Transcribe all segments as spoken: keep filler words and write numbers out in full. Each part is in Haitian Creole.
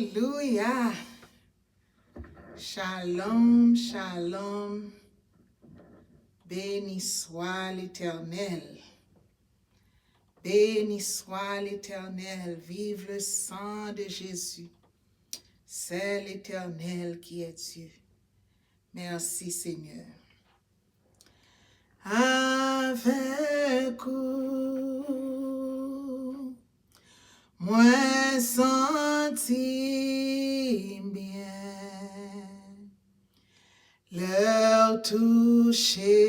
Alelouya. Shalom, shalom. Béni soit l'Éternel. Béni soit l'Éternel. Vive le sang de Jésus. C'est l'Éternel qui est Dieu. Merci, Seigneur. Avèk ou, mwen santi m byen. Lè w touche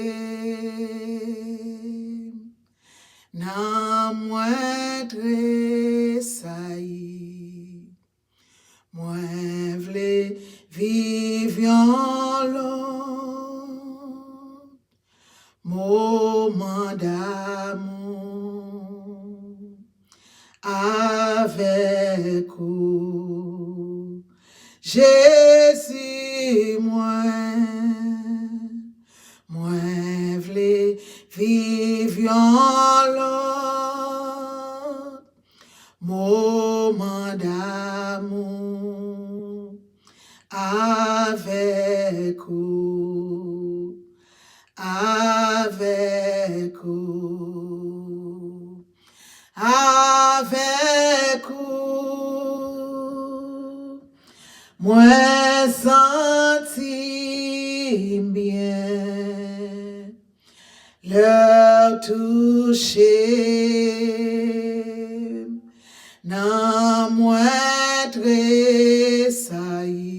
m, nanm mwen tresayi. Mwen vle viv yon lòt moman damou avèk ou, Jezi mwen. Mwen vle viv yon lòt moman damou avèk ou, avèk ou, avèk ou. Mwen santi m byen. Lè w touche m, nanm mwen tresayi.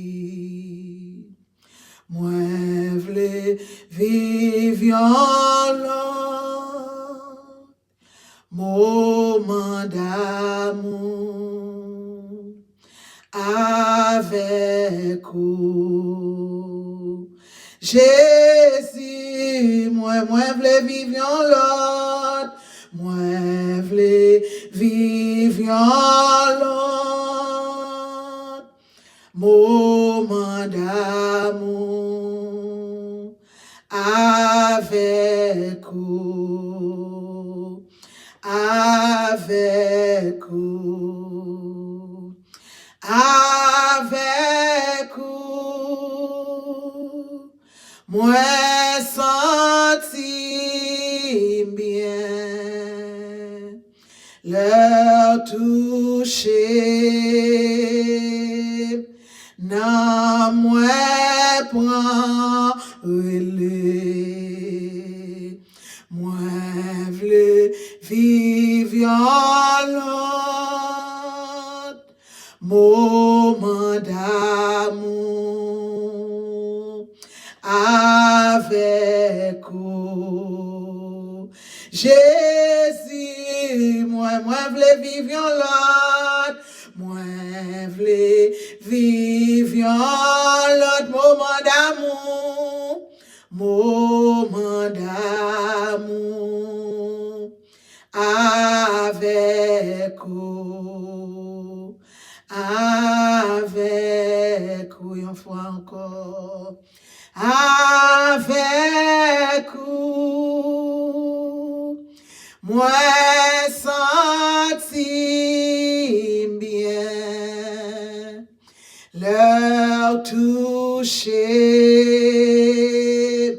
Mwen vle viv yon lòt moman damou avèk ou. Jezi mwen, mwen vle viv yon lòt, mwen vle viv yon lòt moman damou avèk ou, avèk ou, avèk ou. Mwen santi m byen. Lè w touche m, nanm mwen pran rele. Mwen vle viv yon lòt moman damou avèk ou. Jezi mwen, mwen vle viv yon lòt, mwen vle viv yon lòt moman damou, moman damou avèk ou, avèk ou yon fwa ankò, avèk ou. Mwen santi m byen. Lè w touche m,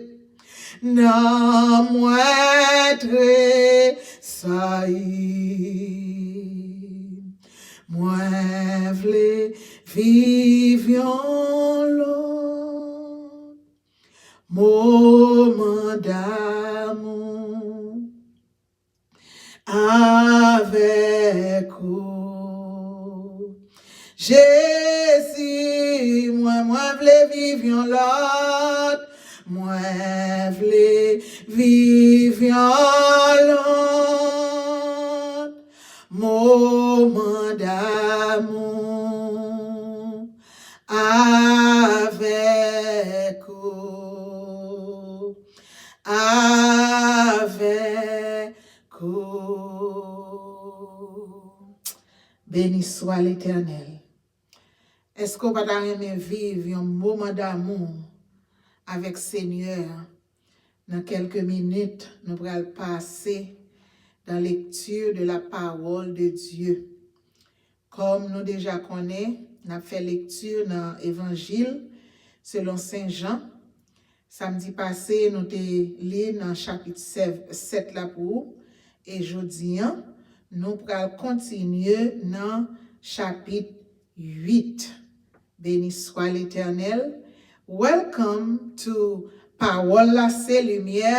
nanm mwen tresayi. Mwen vle viv yon lòt moman damou avèk ou. Jezi mwen, mwen vle viv yon lòt, mwen vle viv yon lòt moman damou avèk ou, avèk ou. Béni soit l'Éternel. Èske w pa ta renmen viv yon moman damou avèk Senyè a? Nan kèlke minit, nou pral pase dans lecture de la parole de Dieu. Kòm nou deja konnen, N ap fè lekti nan Evanjil selon Sen Jan. Samdi pase, nou te li nan chapit sèt la pou ou. E jodi a, nou pral kontinye nan chapit uit. Beni swa Letènèl. Welcome to Pawòl la se limyè,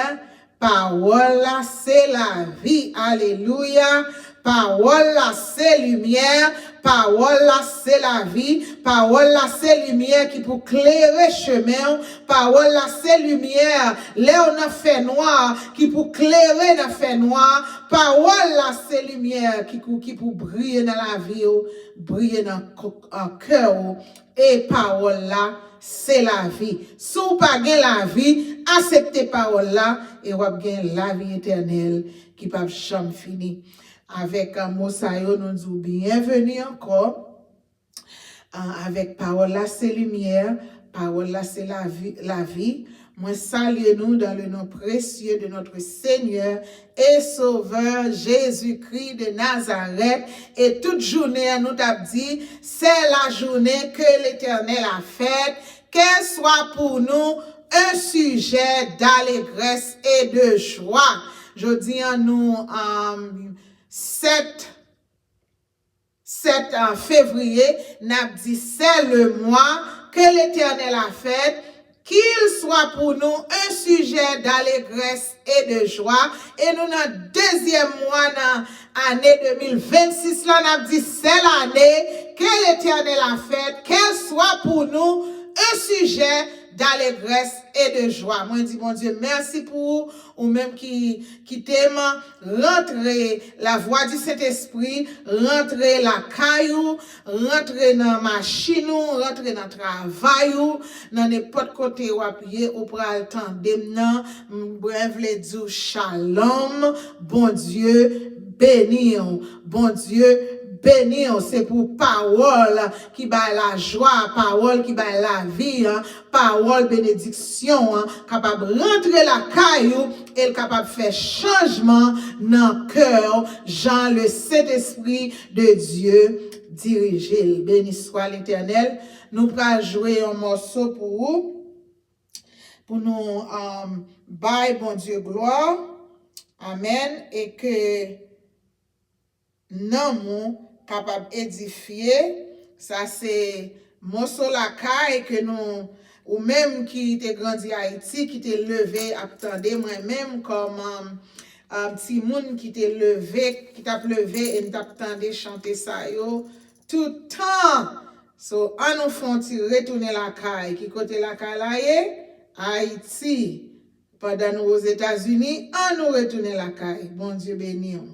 pawòl la se lavi. Alelouya. Pawòl la se limyè, pawòl la se lavi. Pawòl la se limyè ki pou klere chemen w. Pawòl la se limyè lè w nan fènwa, ki pou klere nan fènwa. Pawòl la se limyè ki pou, ki pou briye nan lavi w, briye nan kè w. E pawòl la se lavi. Si w pa gen lavi, asepte pawòl la e w ap gen lavi etènèl ki p ap janm fini. Avèk mo sa yo, nou di w byenveni ankò avèk pawòl la se limyè, pawòl la se lavi. Mwen salye nou dans le nom précieux de notre Seigneur et Sauveur Jésus-Christ de Nazareth. E tout jounen an, nou t ap di, c'est la journée que l'Éternel a faite, qu'elle soit pour nous un sujet d'allégresse et de joie. Jodi an, nou um, sèt sèt fevriye, n ap di, c'est le mois que l'Éternel a fait, qu'il soit pour nous un sujet d'allégresse et de joie. E nou nan dezyèm mwa nan ane de mil vennsis la, n ap di, c'est l'année que l'Éternel a faite, qu'elle soit pour nous un sujet d'allégresse et de joie. Mwen di Bondye mèsi pou ou, ou menm ki kite m rantre, la voix du Saint-Esprit rantre lakay ou, rantre nan machin ou, rantre nan travay ou, nan nenpòt kote w ap ye, ou pral tande m nan. Mwen vle di w shalom, Bondye beni w, Bondye beni w. Se pou pawòl ki bay lajwa, pawòl ki bay lavi an, pawòl benediksyon an kapab rantre lakay ou e l kapab fè chanjman nan kè w, jan le Saint-Esprit de Dieu dirije l. Beni swa Letènèl. Nou pral jwe yon mòso pou ou, pou nou um, bay Bondye glwa. Amèn. E ke nanm ou kapab edifye. Sa se moso lakay ke nou, ou menm ki te grandi Ayiti, ki te leve ap tande mwen menm kòm um, timoun ki te leve, ki t ap leve e m t ap tande chante sa yo tout tan. So, an nou fè yon ti retounen lakay. Ki kote lakay la ye? Ayiti. Pandan nou Ozetazini, an nou retounen lakay. Bondye beni w.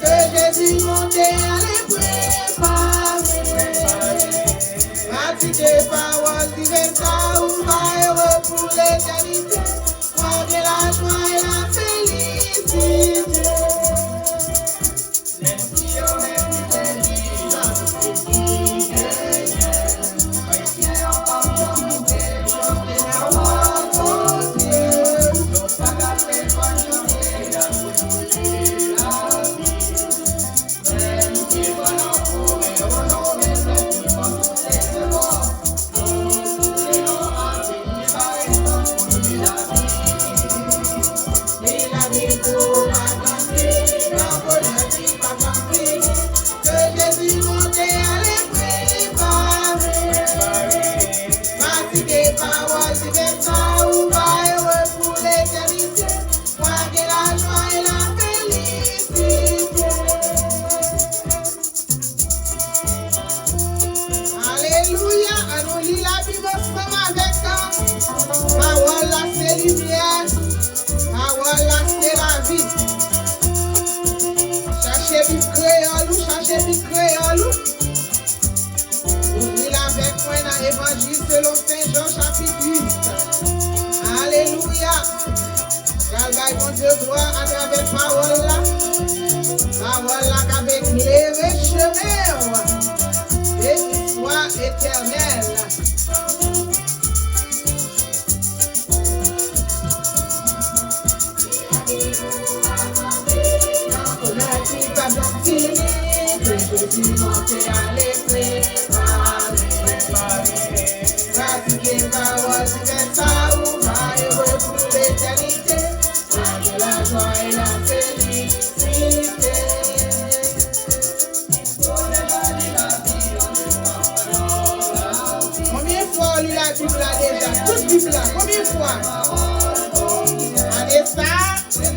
Ke Jezi monte ale prepare. Pratike pawòl diven sa ou va ere pou letènite. Kwa gen lajwa e la felisite. Menm si yo entèlijans e ki genyen, kretyen yo p ap janm oubli chante nan wa Bondye. Nou pa ka fè kòm chante nan koule lavi. Mwen Evanjil selon Sen Jan, chapit uit. Alelouya! Pral bay Bondye glwa atravè pawòl la. Pawòl la k ap eklere chemen w. Beni swa Letènèl. Nan bonè ki pa janm fini, ke Jezi monte ale prepare. Pratike pawòl divin sa, ou va ere pou letènite. Lage lajwa e lafelisite. Konbyen fwa w li Labib la deja? Tout Bib la, konbyen fwa? Ane sa, ann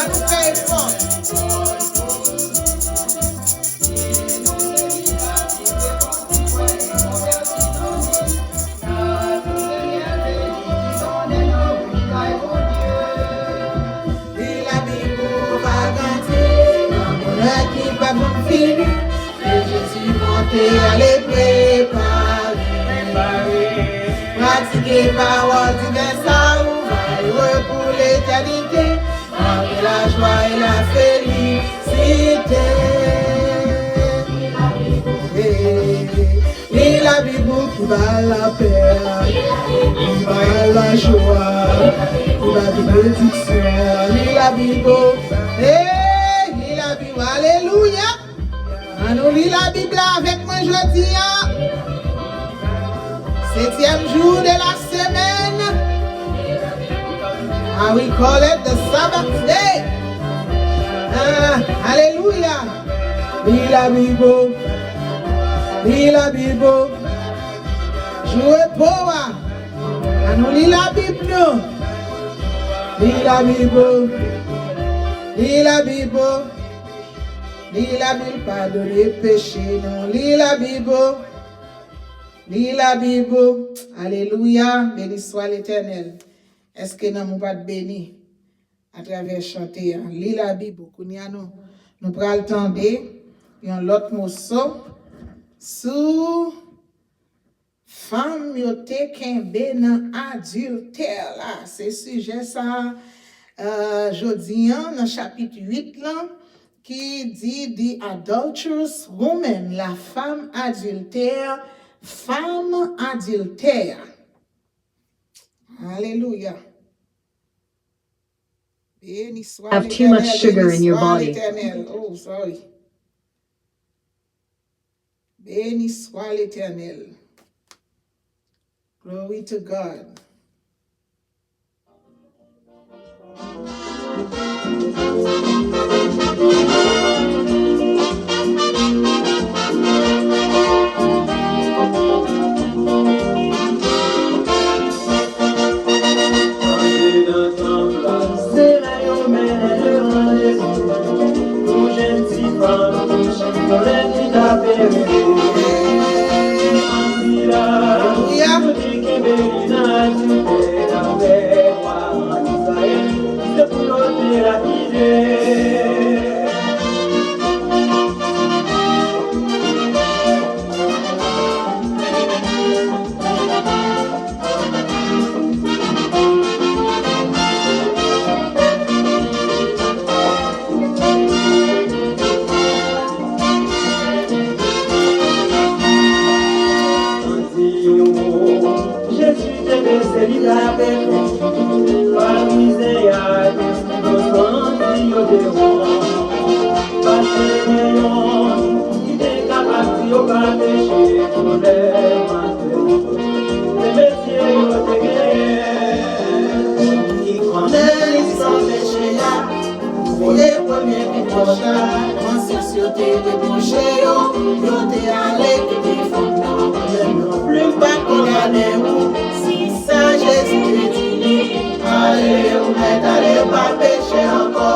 nou fè efò. Li Labib ou pa grandi, nan bonè ki pa janm fini. Ke Jezi monte ale prepare. Pratike pawòl divin sa, ou va ere pou letènite. Lage lajwa e lafelisite. Li Labib ou ki ba lapè, ki ba lajwa, ki ba benediksyon. Li Labib ou, hey, li Labib, alelouya. Ann nou li Labib la avèk mwen jodi a. Setyèm jou de la semèn. Ah, we call it the Sabbath day. Ah, alelouya. Li Labib ou. Li Labib ou. Jou repo a. Ann nou li Labib nou. Li Labib ou. Li Labib ou. Li Labib padone peche nou. Li Labib ou. Li Labib ou. Alelouya. Beni swa Letènèl. Èske nanm ou pa t beni atravè chante a? Li Labib ou. Kounye a nou, nou pral tande yon lòt moso sou fanm yo te kenbe nan adiltè la. Se sijè sa, euh, jodi an, nan chapit uit lan, ki di The Adulterous Woman, la femme adultère, fanm adiltè. Alelouya. Beni swa Letènèl, beni swa Letènèl. Oh, sorry. Beni swa Letènèl. Glory to God. Andedan tanp la, se la yo mennen l randevou pou jèn ti fanm ki chita lè ki t ap ere. Ti fanm sila, yo te kenbe li nan adiltè avèk wa Izrayèl, se pou yo te lapide. Ann di yon mo, Jezi te bese li t avèk nou. Farizen ak eskriben yo santi yo te wont. Paske gen yonn ki te kapab di yo pa peche pou lè maten. Se mesye yo te genyen. Ki konnen li san peche a, voye premye pi pwòch la. Konsyan yo te repwoche yo, yo te ale kite fanm nan. Menm yon plim pa kondane ou. Si sa Jezi te di li, ale, ou mèt ale, pa peche ankò.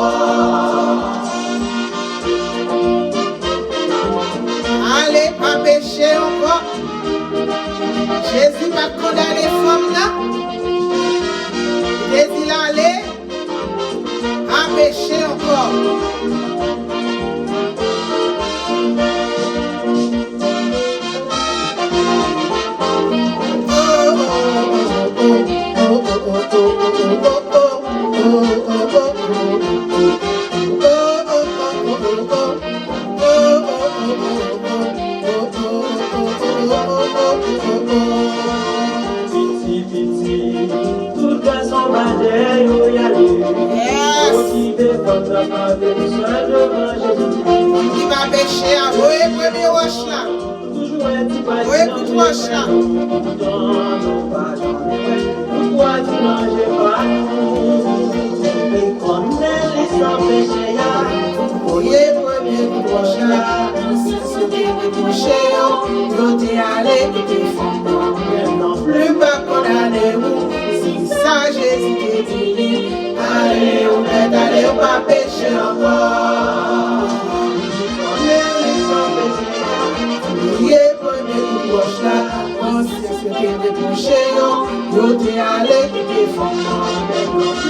Ale, pa peche ankò. Jezi pa t kondane fanm nan. Li te di l ale, pa peche ankò. Piti, piti, tout gason pa dèyè yo y ale. Yes. Okipe fanm nan pa bezwen devan Jezi. Ki pa peche a, voye premye wòch la. Voye kout wòch la. Voye premye kout wòch la. Yo te ale kite fanm nan. Li pa kondane ou. Se sa Jezi te di li. Ale, ou mèt ale, ou pa peche ankò. Voye premye kout wòch la. Konsyans yo te repwoche yo. Yo te ale kite fanm nan.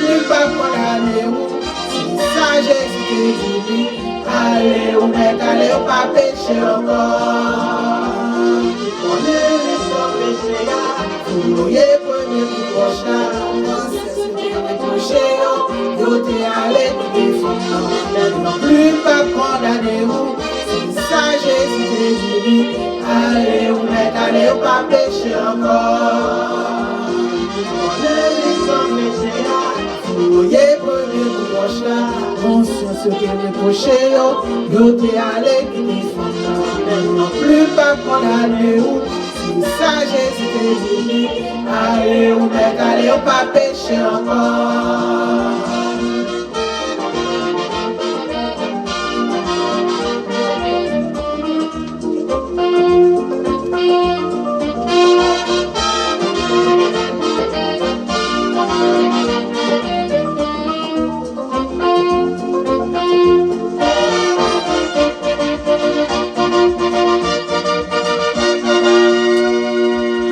Li pa kondane ou. Se sa Jezi te di li. Ale, ou mèt ale, ou pa peche ankò. Voye premye kout wòch la. Konsyans yo te repwoche yo. Yo te ale kite fanm nan. Li pa kondane ou. Se sa Jezi te di li. Ale, ou mèt ale, ou pa peche ankò. Voye premye kout wòch la. Konsyans yo te repwoche yo. Yo te ale kite fanm nan. Li pa kondane ou. Se sa Jezi te di li. Ale, ou mèt ale, ou pa peche ankò.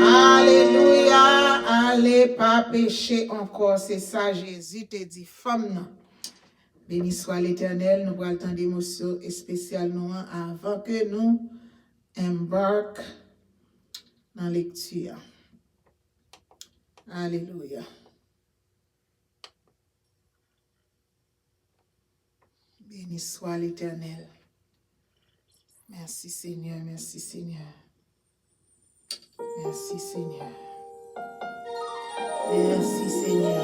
Alelouya, ale pa peche ankò, se sa Jezi te di fanm nan. Beni swa Letènèl, nou pral tande mòso espesyal nou an avan ke nou embark nan lekti a. Alelouya. Beni swa Letènèl. Mèsi Senyè, mèsi Senyè. Mèsi Senyè. Mèsi Senyè.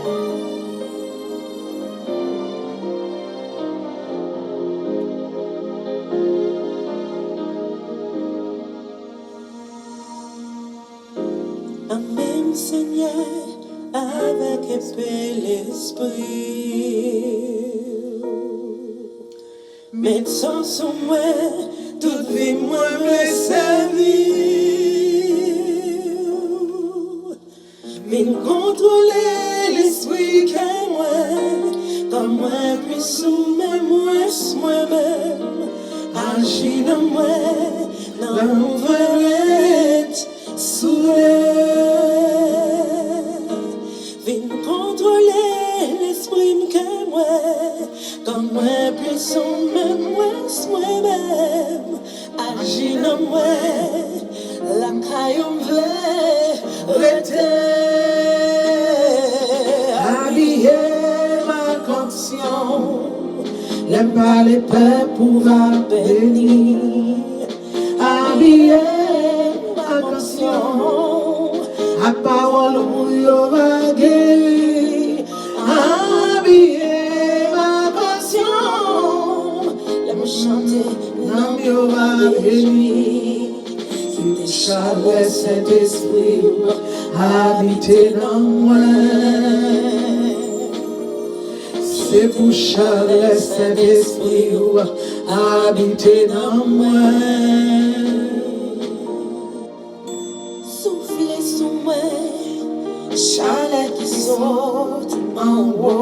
Anmenm Senyè avèk enpe lespri w. Met sa sou mwen, tout vi mwen vle sèvi w. Vin kontwole lespri kè mwen, kò mwen plis ou men mwens mwen menm. Aji nan mwen, nan ouvri lèt soule. Vin kontwole lespri m, kè mwen, kò mwen plis ou men mwens mwen menm. Aji nan mwen, lakay ou m vle rete. Abiye m ak onksyon, lè m pale pèp ou va beni. Abiye m ak onksyon, ak pawòl ou yo va geri. Abiye m ak onksyon, lè m chante, nanm yo va beni. Kite chalè Sentespri w abite nan mwen. Se pou chalè Sentespri w abite nan mwen. Soufle sou mwen, chalè ki sot anwo.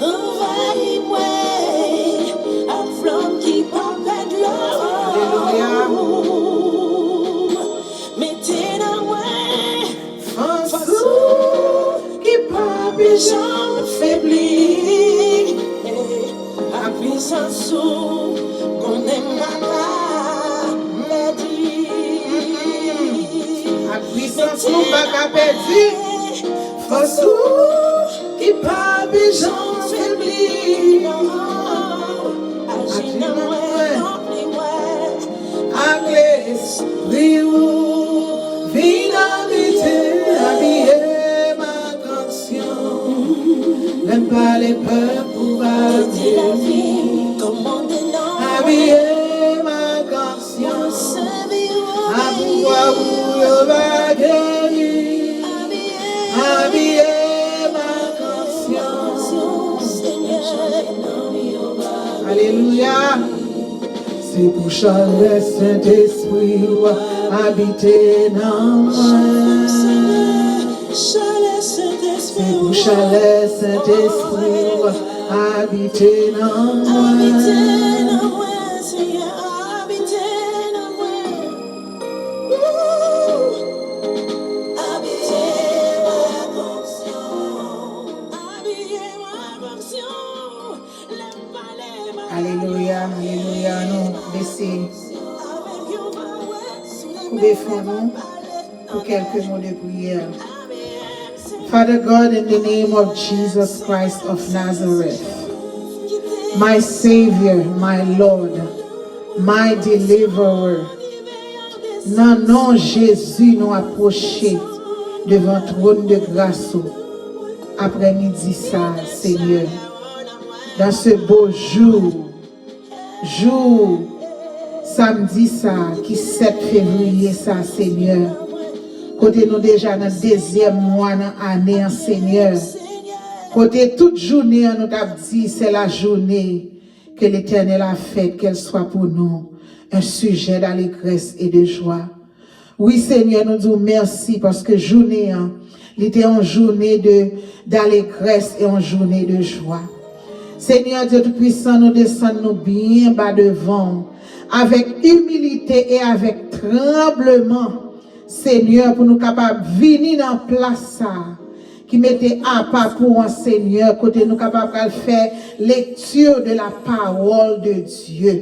Anvayi mwen ak flanm ki pa pèd lò. Alelouya. Mete nan mwen fòs ou ki pa pi janm febli. Ak pwisans ou, konnen m pa ka pèdi. Ak pwisans ou, m pa ka pèdi. Fòs ou ki pa pi janm febli. Aji nan mwen, ranpli mwen ak lespri. Pou chalè Sentespri w abite nan mwen. Se pou chalè Sentespri w abite nan mwen. Alelouya, alelouya. Nou bese, koube fwon nou pou kèlke mo de priyè. Father God, in the name of Jesus Christ of Nazareth, my Savior, my Lord, my Deliverer, nan non Jezi nou apwoche devan twòn de gras ou aprè midi sa, Senyè. Dans ce beau jour, jou samdi sa ki sèt fevriye sa, Senyè, kote nou deja nan dezyèm mwa nan ane an, Senyè, kote tout jounen an nou t ap di, c'est la journée que l'Éternel a faite, qu'elle soit pour nous un sujet d'allégresse et de joie. Wi, Senyè, nou di w mèsi paske jounen an, li te yon jounen de, d'alegrès e yon jounen de jwa. Senyè Dye Toupisan, nou desann nou byen ba devan w, avèk imilite e avèk tranbleman, Senyè, pou nou kapab vini nan plas sa a ki mete apa pou an, Senyè, kote nou kapab pral fè lecture de la parole de Dieu.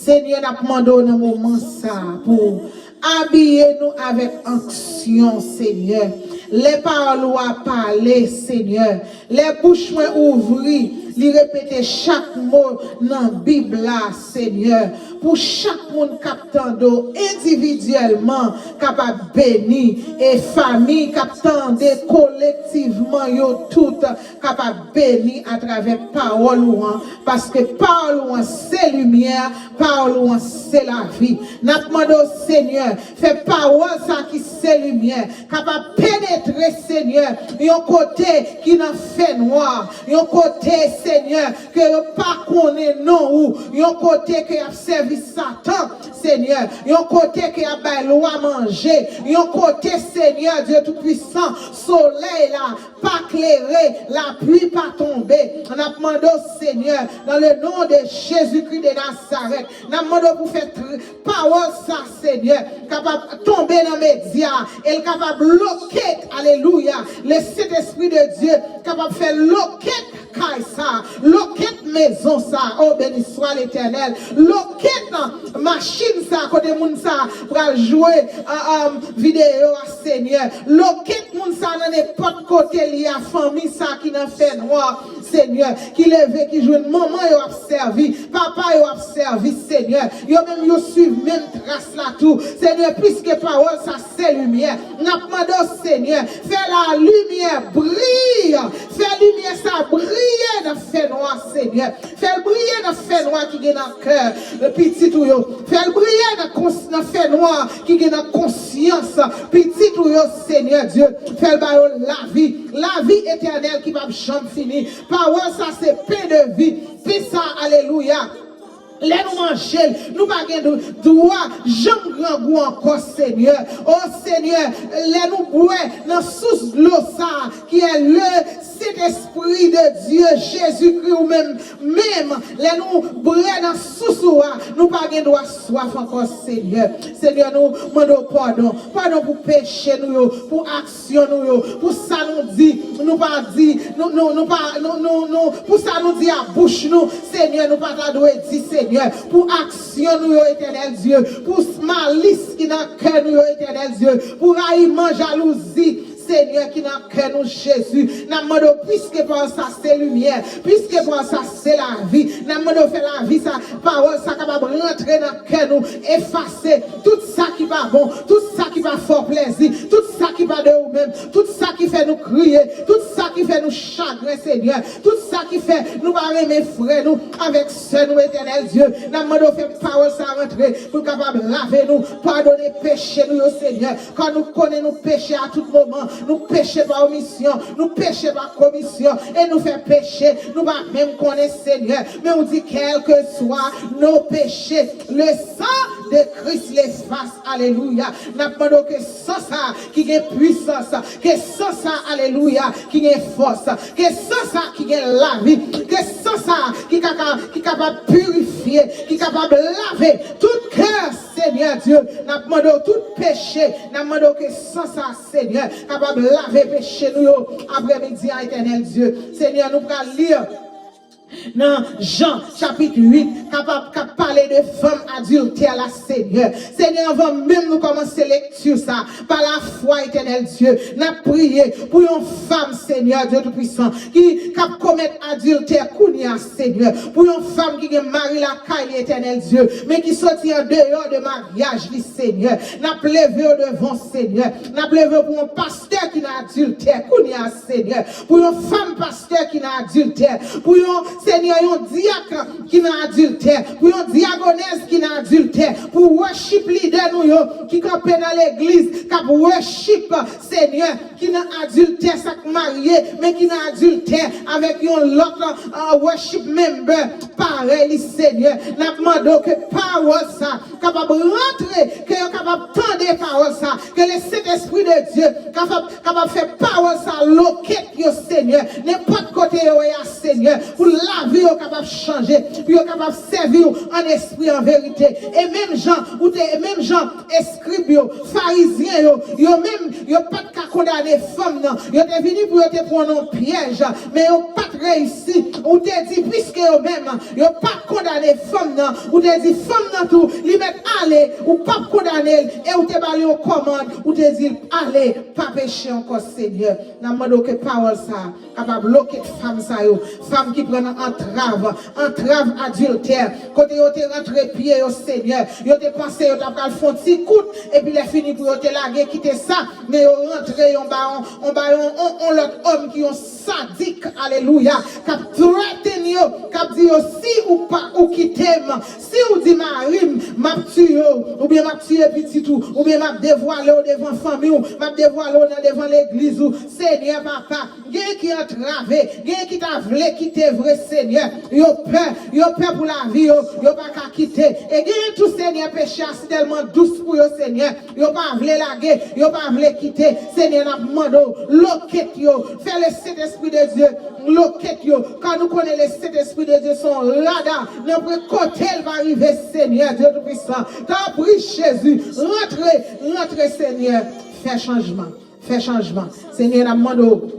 Senyè, n ap mande w nan moman sa a pou w abiye nou avèk onksyon, Senyè. Lè pawòl ou a pale, Senyè, lè bouch mwen ouvri, li repete chak mo nan Bib la, Senyè, pou chak moun k ap tande w endividyèlman kapab beni, e fanmi k ap tande kolektivman, yo tout kapab beni atravè pawòl ou an, paske pawòl ou an se limyè, pawòl ou an se lavi. N ap mande w, Senyè, fè pawòl sa ki se limyè kapab penetre, Senyè, yon kote ki nan fènwa, yon kote, Senyè, ke yo pa konnen non ou, yon kote ke y ap sèvi Satan, Senyè, yon kote ke y ap bay lwa manje, yon kote, Senyè Dye Toupisan, solèy la pa klere, lapli pa tonbe. N ap mande w, Senyè, dans le nom de Jésus-Christ de Nazareth, n ap mande w pou fè tr-, pawòl sa, Senyè, kapab tonbe nan medya, e l kapab locate, alelouya, le Saint-Esprit de Dieu kapab fè locate kay sa, locate mezon sa, o beni swa Letènèl, locate machin sa, kote moun sa pral jwe, a, a, videyo a, Senyè, locate moun sa nan nenpòt kote li a, fanmi sa ki nan fènwa, Senyè, ki leve, ki jwenn manman yo ap sèvi, papa yo ap sèvi, Senyè, yo menm yo swiv menm tras la tou, Senyè, piske pawòl sa se limyè, n ap mande w, Senyè, fè la limyè briye, fè limyè sa briye nan fènwa, Senyè, fè l briye nan fènwa ki gen nan kè pitit ou yo, fè l briye nan kons-, nan fènwa ki gen nan konsyans pitit ou yo, Senyè Dye, fè l ba yo lavi, lavi etènèl ki p ap janm fini. Pawòl sa se pen de vi, pen sa, alelouya. Lè nou manje l, nou pa gen dwa janm grangou ankò, Senyè. O Senyè, lè nou bwè nan sous dlo sa a, ki è le Sentespri de Dye, Jezikri ou menm, menm, lè nou bwè nan sous ou a, nou pa gen dwa swaf ankò, Senyè. Senyè, nou mande w padon. Padon pou peche nou yo, pou aksyon nou yo, pou sa nou di, nou pa di, nou, nou, nou pa, nou, nou, nou, pou sa nou di a bouch nou, Senyè, nou pa ta dwe di, Senyè, pou aksyon nou yo, Etènèl Dye, pou malis ki nan kè nou yo, Etènèl Dye, pou rayiman, jalouzi, Senyè, ki nan kè nou, Jezi. N ap mande w, piske pawòl sa se limyè, piske pawòl sa se lavi, n ap mande w fè lavi sa, pawòl sa kapab rantre nan kè nou, efase tout sa ki pa bon, tout sa ki pa fè w plèzi, tout sa ki pa de ou menm, tout sa ki fè nou kriye, tout sa ki fè nou chagren, Senyè, tout Sa ki fè nou pa renmen frè nou avèk sè nou, Etènèl Dye. N ap mande w fè pawòl sa rantre pou l kapab lave nou, padone peche nou yo, Senyè. Kan nou konnen nou peche a tout moman, nou peche pa omisyon, nou peche pa komisyon, e nou fè peche, nou pa menm konnen, Senyè. Men ou di, quel que soit nos péchés, le sang de Christ l'efface. Alelouya. N ap mande w ke san sa ki gen pwisans, ke san sa, alelouya, ki gen fòs, ke san sa ki gen lavi, ke san sa ki kaka, ki kapab pirifye, ki kapab lave tout kè, Senyè Dye. N ap mande w tout peche, n ap mande w ke san sa, Senyè, kapab lave peche nou yo aprèmidi a, Etènèl Dye. Senyè, nou pral li nan Jan chapit uit, kapab, k ap pale de fanm adiltè la, Senyè. Senyè, anvan menm nou kòmanse lekti sa, pa lafwa, Etènèl Dye, n ap priye pou yon fanm, Senyè Dye Toupisan, ki, k ap komèt adiltè kounye a, Senyè. Pou yon fanm ki gen mari lakay li, Etènèl Dye, men ki soti andeyò de maryaj li, Senyè. N ap leve yo devan w, Senyè. N ap leve yo pou yon pastè ki nan adiltè kounye a, Senyè. Pou yon fanm pastè ki nan adiltè. Pou yon, Senyè, yon dyak ki nan adiltè. Pou yon dyakonèz ki nan adiltè. Pou worship leader nou yo ki kanpe nan legliz, k ap worship, Senyè, ki nan adiltè, sa k marye, men ki nan adiltè avèk yon lòt, uh, worship member parèy li, Senyè. N ap mande w ke pawòl sa kapab rantre, ke yo kapab tande pawòl sa, ke le Sentespri de Dye kapab, kapab fè pawòl sa locate yo, Senyè, nenpòt kote yo ye a, Senyè, pou lavi yo kapab chanje, pou yo kapab sèvi w an espri, an verite. E menm jan, ou te, e menm jan, eskrib yo, farizyen yo, yo menm, yo pa t ka kondane fanm nan. Yo te vini pou yo te pran nan pyèj, men yo pa t reyisi. Ou te di, piske yo menm, yo pa t kondane fanm nan, ou te di, fanm nan tou, li mèt ale, ou p ap kondane l, e ou te ba l yon kòmand, ou te di l, ale, pa peche ankò, Senyè. N ap mande w ke pawòl sa kapab locate fanm sa yo, fanm ki pran nan antrav, antrav adiltè, kote yo te rantre pye yo, Senyè, yo te panse yo t ap pral fè yon ti kout, epi lè fini pou yo te lage kite sa, men yo rantre yon ba yon, yon ba yon, yon, yon lòt òm ki yon sadik, alelouya, k ap threaten yo, k ap di yo, si ou pa, ou kite m, si ou di mari m, m ap tiye w, oubyen m ap tiye pitit ou, oubyen m ap devwale w devan fanmi w, m ap devwale w nan devan legliz ou, Senyè Papa. Gen ki antrave, gen ki ta vle kite vre, Senyè. Yo pè, yo pè pou lavi yo, yo pa ka kite. E gen tou, Senyè, peche a si tèlman dous pou yo, Senyè. Yo pa vle lage, yo pa vle kite. Senyè, n ap mande w, locate yo. Fè le Sentespri de Dye locate yo. Kan nou konnen le Sentespri de Dye se yon rada, nanpwen kote l pa rive, Senyè Dye Toupisan. Tanpri, Jezi, rantre, rantre, Senyè. Fè chanjman. Fè chanjman. Senyè, n ap mande w,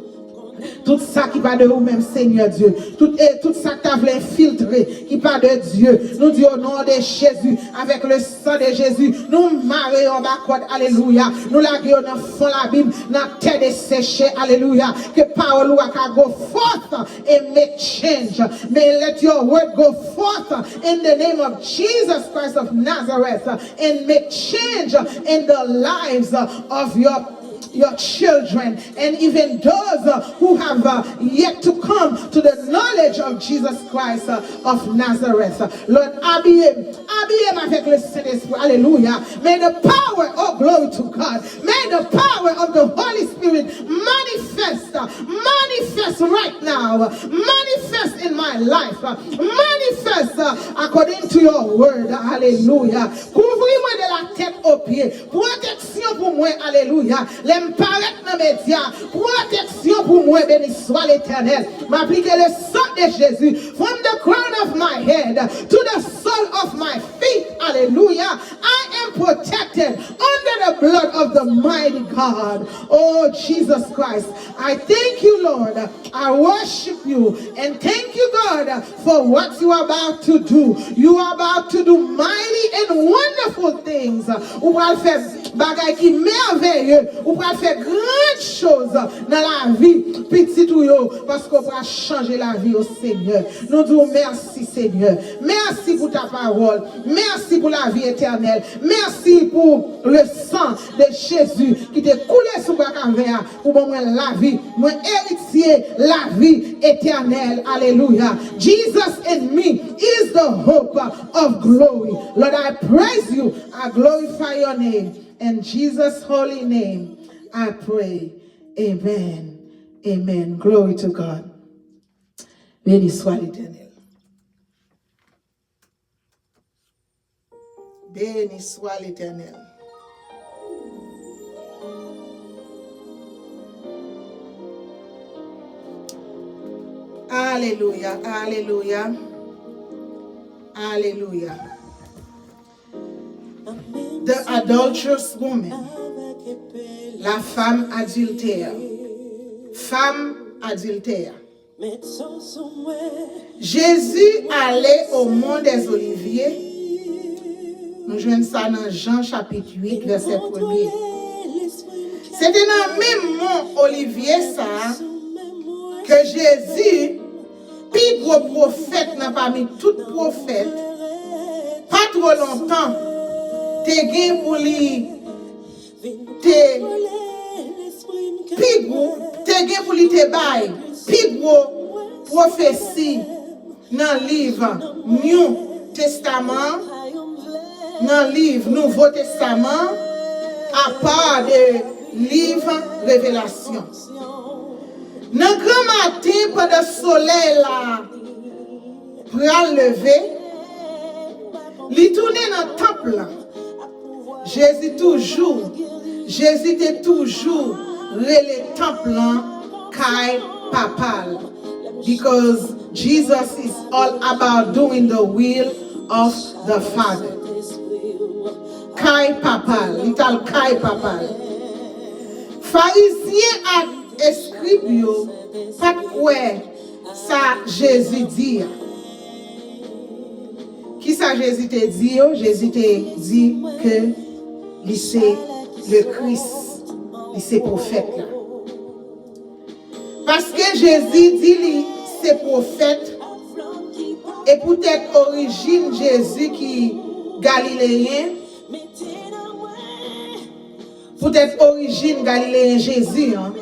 tout sa ki pa de ou menm, Senyè Dye, tout, e tout sa k ta vle enfiltre, ki pa de Dye, nou di, o non de Jezi, avèk le san de Jezi, nou mare yo anba kòd, alelouya, nou lage yo nan fon labim, nan tè deseche, alelouya, ke pawòl ou a ka go forth and make change. May let your word go forth in the name of Jesus Christ of Nazareth and make change in the lives of your your children, and even those, uh, who have, uh, yet to come to the knowledge of Jesus Christ, uh, of Nazareth. Lord, abiye m, abiye m avèk le Sentespri. Alelouya. May the power, oh, glory to God. May the power of the Holy Spirit manifest, uh, manifest right now. Manifest in my life. Uh, manifest, uh, according to your word. Alelouya. Kouvri mwen de la tèt o pye. Pwoteksyon pou mwen, alelouya. Lè m parèt nan medya, pwoteksyon pou mwen, beni swa Letènèl. M aplike le san de Jezi, from the crown of my head to the sole of my feet, alelouya. I am protected under the blood of the mighty God. Oh, Jesus Christ, I thank you, Lord. I worship you and thank you, God, for what you are about to do. You are about to do mighty and wonderful things. Ou pral fè bagay ki mèveye. Ou pral fè gran choz nan lavi pitit ou yo, paske w pral chanje lavi yo, Senyè. Nou di w mèsi, Senyè. Mèsi pou ta pawòl. Mèsi pou lavi etènèl. Mèsi pou le sang de Jésus ki te koule sou bwa Kalvè a pou ban mwen lavi. Mwen eritye lavi etènèl. Alelouya. Jesus in me is the hope of glory. Lord, I praise you. I glorify your name. In Jesus' holy name, I pray. Amen. Amen. Glory to God. Beni swa Letènèl. Beni swa Letènèl. Alelouya, alelouya, alelouya. The adulterous woman. La femme adultère. Femme adultère. Jezi ale o Mont dè Olivye. Nou jwenn sa nan Jan chapit uit, vèsè premye. Se te nan menm Mont Olivye sa a ke Jezi, pi gwo pwofèt nan pami tout pwofèt, pa twò lontan, te gen pou li te pi gwo, te gen pou li te bay pi gwo pwofesi nan liv New Testament, nan liv Nouvo Testament, apa de liv Revelasyon. Nan granmaten, pandan solèy la pral leve, li tounen nan tanp lan. Jezi toujou, Jezi te toujou rele tanp lan kay papa l. Because Jesus is all about doing the will of the Father. Kay papa l, li t al kay papa l. Farizyen ak eskrib yo pa t kwè sa Jezi di a. Kisa Jezi te di yo? Jezi te di ke li se le Kris, li se pwofèt la. Paske Jezi di li se pwofèt, e poutèt orijin Jezi ki galileyen, poutèt orijin galileyen Jezi an,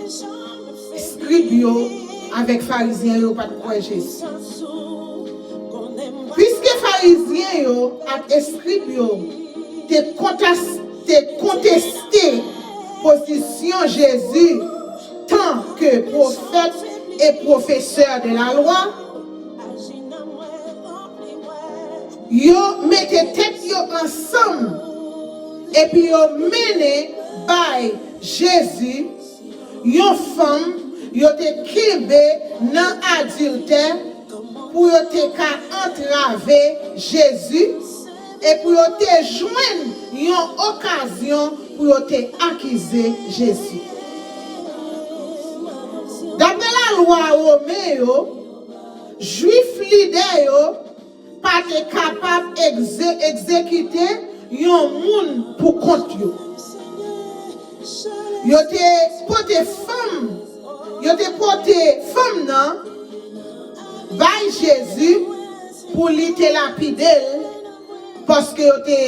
eskrib yo avèk farizyen yo pa t kwè Jezi. Piske farizyen yo ak eskrib yo te kontas-, te konteste pozisyon Jezi tanke pwofèt e pwofesè de la lwa, yo mete tèt yo ansanm epi yo mennen bay Jezi yon fanm yo te kenbe nan adiltè pou yo te ka antrave Jezi e pou yo te jwenn yon okazyon pou yo te akize Jezi. Daprè lalwa women yo, Jwif lidè yo pa te kapab egze-, egzekite yon moun pou kont yo. Yo te pote fanm, yo te pote fanm nan bay Jezi pou li te lapide l, paske yo te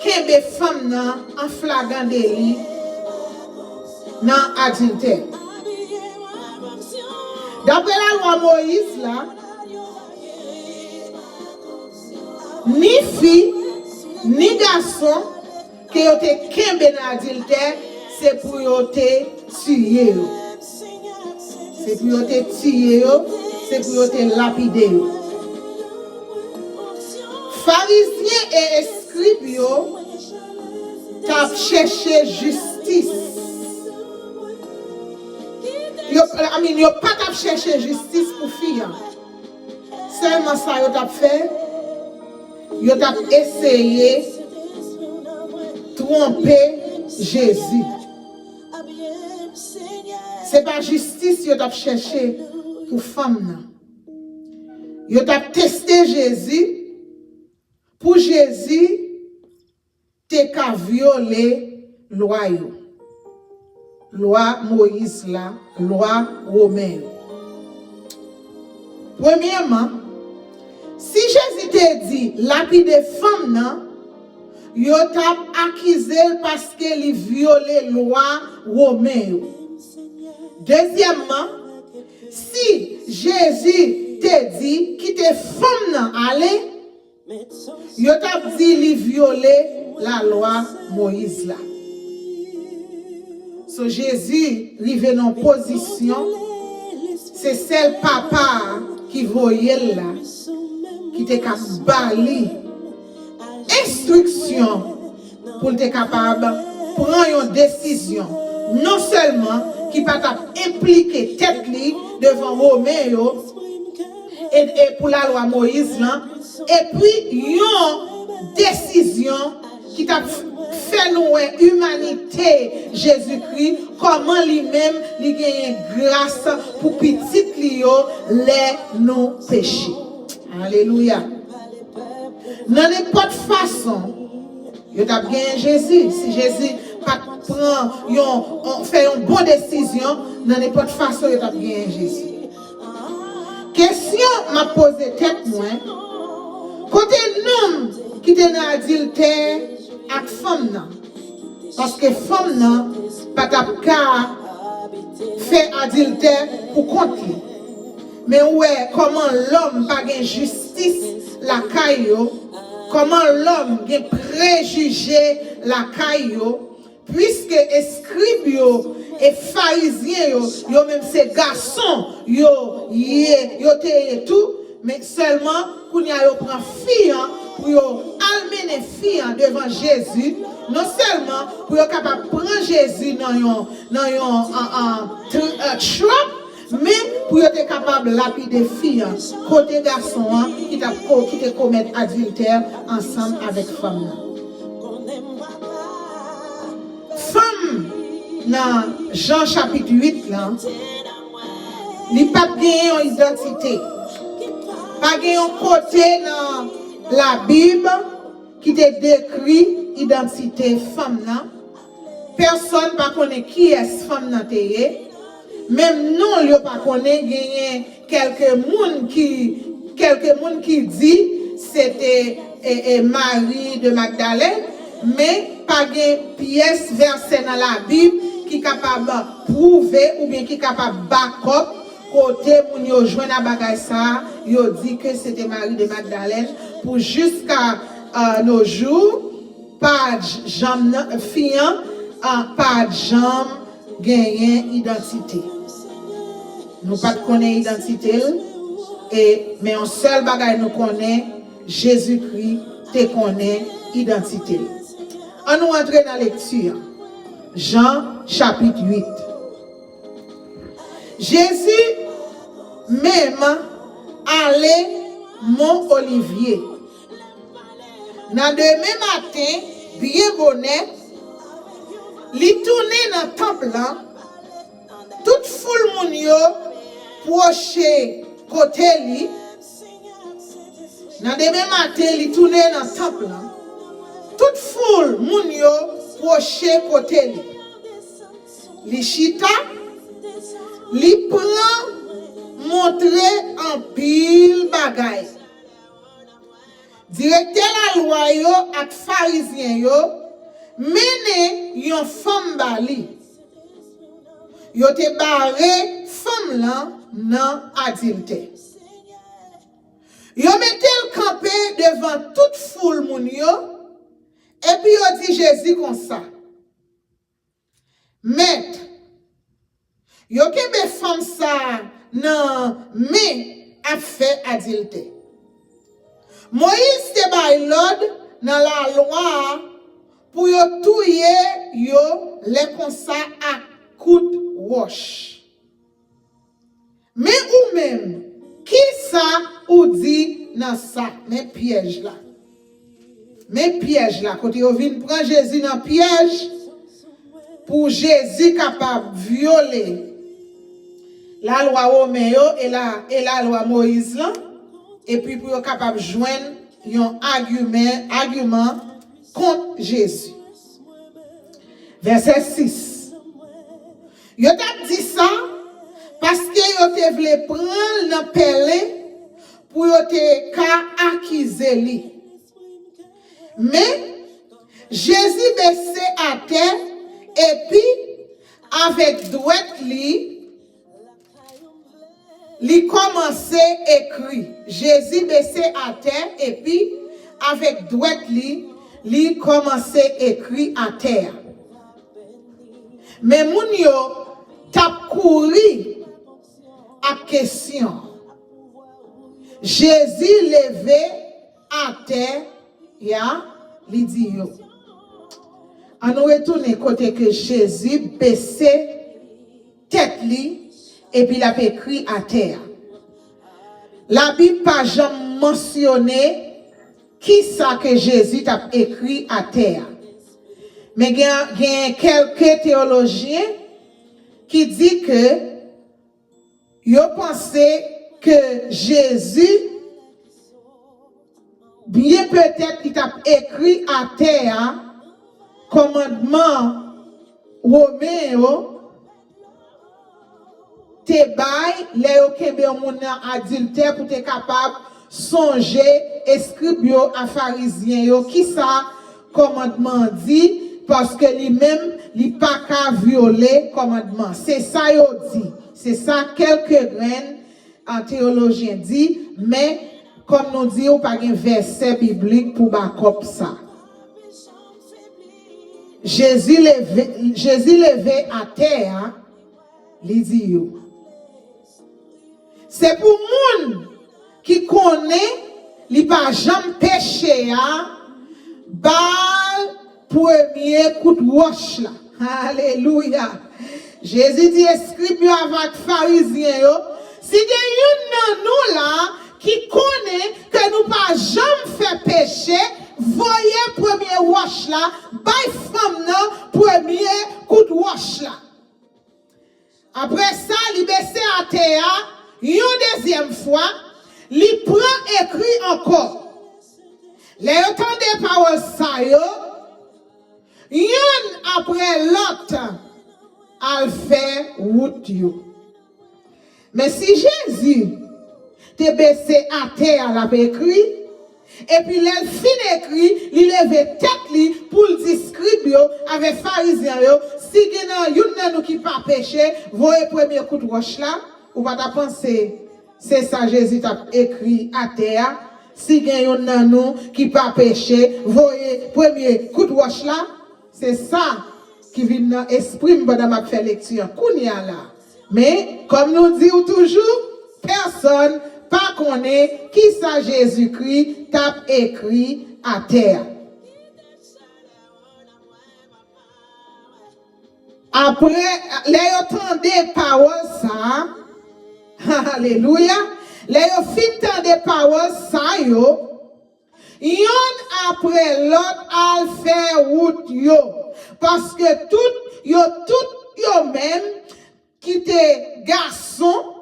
kenbe fanm nan an flagan deli nan adiltè. Daprè lalwa Moyiz la, ni fi, ni gason ke yo te kenbe nan adiltè, se pou yo te tiye yo. Se pou yo te tiye yo, se pou yo te lapide yo. Farizyen e eskrib yo t ap chèche jistis. Yo, I mean, yo pa t ap chèche jistis pou fi a. Sèlman sa yo t ap fè, yo t ap eseye twonpe Jezi. Se pa jistis yo t ap chèche pou fanm nan. Yo t ap teste Jezi pou Jezi te ka vyole lwa yo. Lwa Moyiz la, lwa Women yo. Premyèman, si Jezi te di lapide fanm nan, yo t ap akize l paske li vyole lwa Women yo. Dezyèmman, si Jezi te di kite fanm nan ale, yo t ap di li vyole lalwa Moyiz la. So Jezi rive nan yon pozisyon, se sèl Papa a ki voye l la, ki te ka ba li enstriksyon pou l te kapab pran yon desizyon, non sèlman ki pa t ap enplike tèt li devan Women yo e, e pou lalwa Moyiz lan, epi yon desizyon ki t ap fè nou wè imanite Jezikri, kòman li menm li genyen gras pou pitit li yo lè nou peche. Alelouya! Nan nenpòt fason, yo t ap genyen Jezi. Si Jezi pa t pran yon, yon, fè yon bon desizyon, nan nenpòt fason, yo t ap genyen Jezi. Kesyon m ap poze tèt mwen, kote nonm ki te nan adiltè ak fanm nan? Paske fanm nan pa t ap ka fè adiltè pou kont li. Men ou wè kòman lòm pa gen jistis lakay yo, kòman lòm gen prejije lakay yo, piske eskrib yo e farizyen yo, yo menm se gason yo ye, yo te ye tou, men sèlman kounye a yo pran fi an pou yo al mennen fi an devan Jezi, non sèlman pou yo kapab pran Jezi nan yon, nan yon, an, an, tr-, an, trap, men pou yo te kapab lapide fi an, kote gason an ki t ap ko-, ki te komèt adiltè ansanm avèk fanm nan. Fanm nan Jan chapit uit lan, li pa t genyen yon idantite. Pa gen yon kote nan Labib ki te dekri idantite fanm nan. Pèsonn pa konnen kiyès fanm nan te ye. Menm non l yo pa konnen. Genyen kèlke moun ki, kèlke moun ki di se te, e, e, Mari de Magdalèn, men pa gen pyès vèsè nan Labib ki kapab pwouve oubyen ki kapab bakòp kote moun yo jwenn a bagay sa a, yo di ke se te Mari de Magdalèn, pou jiska, euh, nos jours, pa j-, janm nan, fi an, ah, pa janm genyen idantite. Nou pa t konnen idantite l, e, men yon sèl bagay nou konnen, Jezikri te konnen idantite l. Ann nou antre nan lekti an. Jan, chapit uit. Jezi menm ale Mon Olivye. Nan demen maten, byen bonè, li tounen nan tanp lan. Tout foul moun yo pwoche kote li. Nan demen maten, li tounen nan tanp lan. Tout foul moun yo pwoche kote li. Li chita, li pran montre anpil bagay. Direktè lalwa yo ak Farizyen yo mennen yon fanm ba li. Yo te bare fanm lan nan adiltè. Yo mete l kanpe devan tout foul moun yo, epi yo di Jezi konsa, Mèt, yo kenbe fanm sa a nan men ap fè adiltè. Moyiz te bay lòd nan lalwa a pou yo touye yo lè konsa ak kout wòch. Men ou menm, kisa ou di nan sa? Men pyèj la. Men pyèj la, kote yo vin pran Jezi nan pyèj, pou Jezi kapab vyole lalwa women yo e la, e lalwa Moyiz lan, epi pou yo kapab jwenn yon agimen, agiman kont Jezi. Vèsè sis. Yo t ap di sa paske yo te vle pran l nan pèlen pou yo te ka akize li. Men, Jezi bese atè epi, avèk dwèt li, li kòmanse ekri. Jezi bese atè epi, avèk dwèt li, li kòmanse ekri atè a. Men moun yo t ap kouri ak kesyon. Jezi leve atè a, li di yo. Ann nou retounen kote ke Jezi bese tèt li epi l ap ekri atè a. Labib pa janm mansyone kisa ke Jezi t ap ekri atè a. Men gen, gen kèlke teyolojyen ki di ke yo panse ke Jezi, byen petèt, li t ap ekri atè a kòmandman Women yo te bay lè yo kenbe yon moun nan adiltè pou te kapab sonje eskrib yo a Farizyen yo kisa kòmandman an di, paske li menm, li pa ka vyole kòmandman. Se sa yo di. Se sa kèlke grenn an teyolojyen di, men, kòm nou di, ou pa gen vèsè biblik pou bakòp sa. Jezi leve, Jezi leve atè a, li di yo. Se pou moun ki konnen li pa janm peche a, ba l premye kout wòch la. Alelouya! Jezi di eskrib yo avèk farizyen yo, si gen youn nan nou la ki konnen ke nou pa janm fè peche, voye premye wòch la, bay fanm nan premye kout wòch la. Apre sa, li bese atè a yon dezyèm fwa, li pran ekri ankò. Lè yo tande pawòl sa yo, youn apre lòt al fè wout yo. Men si Jezi te bese atè a l ap ekri, epi lè l fin ekri, li leve tèt li pou l di eskrib yo avèk farizyen yo, si gen nan youn nan nou ki pa peche, voye premye kout wòch la, ou pa ta panse se sa Jezi t ap ekri atè a, si gen youn nan nou ki pa peche, voye premye kout wòch la? Se sa ki vin nan espri m pandan m ap fè lekti an kounye a la. Men, kòm nou di w toujou, pèsonn pa konnen kisa Jezikri t ap ekri atè a. Apre, lè yo tande pawòl sa a, alelouya, lè yo fin tande pawòl sa yo, youn apre lòt al fè wout yo, paske tout yo, tout yo menm ki te gason,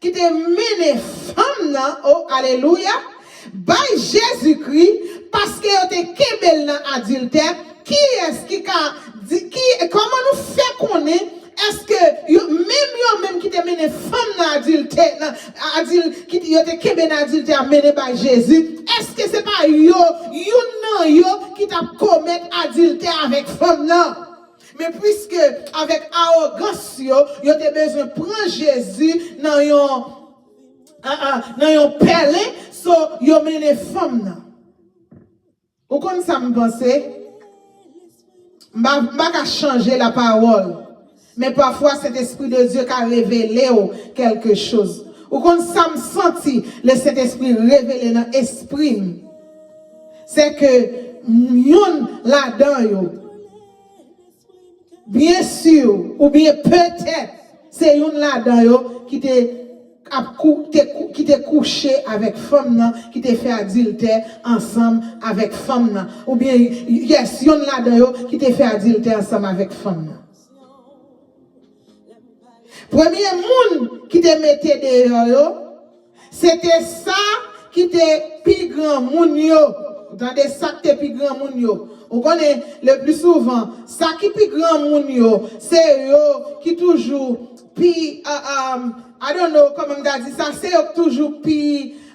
ki te mennen fanm nan, o, alelouya, bay Jezikri, paske yo te kenbe l nan adiltè. Kiyès ki ka di, ki, kòman nou fè konnen, èske yo, menm yo menm ki te mennen fanm nan adiltè, nan adil, ki yo te kenbe nan adiltè a mennen bay Jezi, èske se pa yo, youn nan yo, ki t ap komèt adiltè avèk fanm nan? Men piske avèk awogans yo, yo te bezwen pran Jezi nan yon, ah, ah, nan yon pèlen, so yo mennen fanm nan. Ou konn sa m panse? M pa, m pa ka chanje lapawòl. Men pafwa, Sentespri de Dye ka revele w kèlke choz. Ou konn sa m santi, le Sentespri revele nan espri m? Se ke youn ladan yo, byen si, oubyen petèt, se youn ladan yo ki te ap kou-, te kou-, ki te kouche avèk fanm nan, ki te fè adiltè ansanm avèk fanm nan. Oubyen, yes, youn ladan yo ki te fè adiltè ansanm avèk fanm nan. Premye moun ki te mete deyò yo, se te sa ki te pi granmoun yo. Ou tande, sa ki te pi granmoun yo. Ou konnen, le pli souvan, sa ki pi granmoun yo, se yo ki toujou pi, uh, um, I don't know kòman m ta di sa, se yo ki toujou pi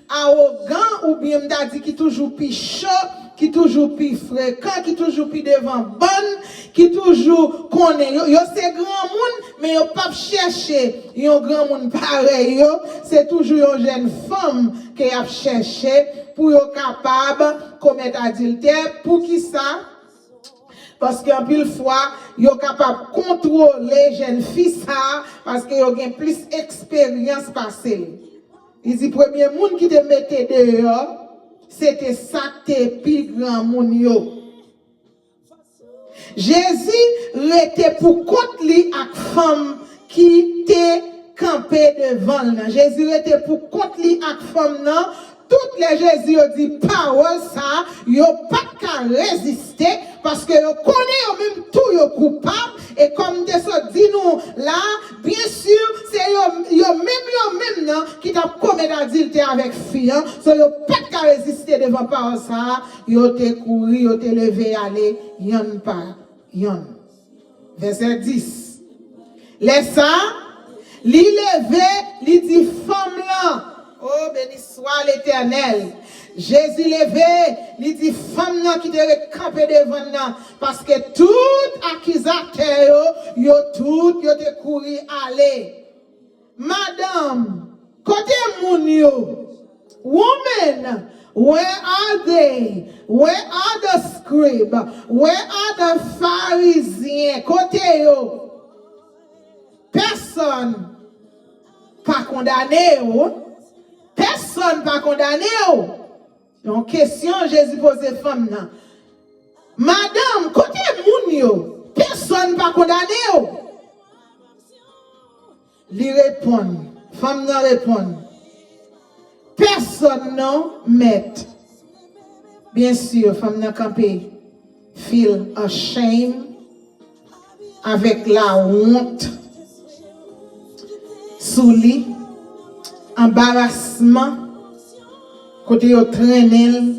awogan oubyen m ta di ki toujou pi cho, ki toujou pi frekan, ki toujou pi devan bann, ki toujou konnen. Yo, yo se granmoun, men yo p ap chèche yon granmoun parèy yo. Se toujou yon jèn fanm ke y ap chèche pou yo kapab komèt adiltè. Poukisa? Paske anpil fwa, yo kapab kontwole jèn fi sa a, paske yo gen plis eksperyans pase l. Li di premye moun ki te mete deyò, se te sa k te pi granmoun yo. Jezi rete pou kont li ak fanm ki te kanpe devan l nan. Jezi rete pou kont li ak fanm nan. Tout lè Jezi yo di pawòl sa a, yo pa t ka reziste, paske yo konnen yo menm tou yo koupab. E kòm m te sot di nou la, byen si, se yo, yo menm, yo menm nan ki t ap komèt adiltè avèk fi an. So, yo pa t ka reziste devan pawòl sa a. Yo te kouri, yo te leve ale, yonn pa yonn. Vèsè dis. Lè sa a, li leve, li di fanm lan, o, beni swa Letènèl. Jezi leve, li di fanm nan ki te ret kanpe devan l nan, paske tout akizatè yo, yo tout, yo te kouri ale. Madanm, kote moun yo? Woman, where are they? Where are the scribe? Where are the Pharisien? Kote yo? Pèsonn pa kondane yo. Pèsonn pa kondane yo. Yon kesyon Jezi poze fanm nan. Madanm, kote moun yo? Pèsonn pa kondane yo. Li reponn, fanm nan reponn, pèsonn non, mèt. Byen si, fanm nan kanpe, feel ashamed, avèk lawont sou li, anbarasman, kote yo trennen l.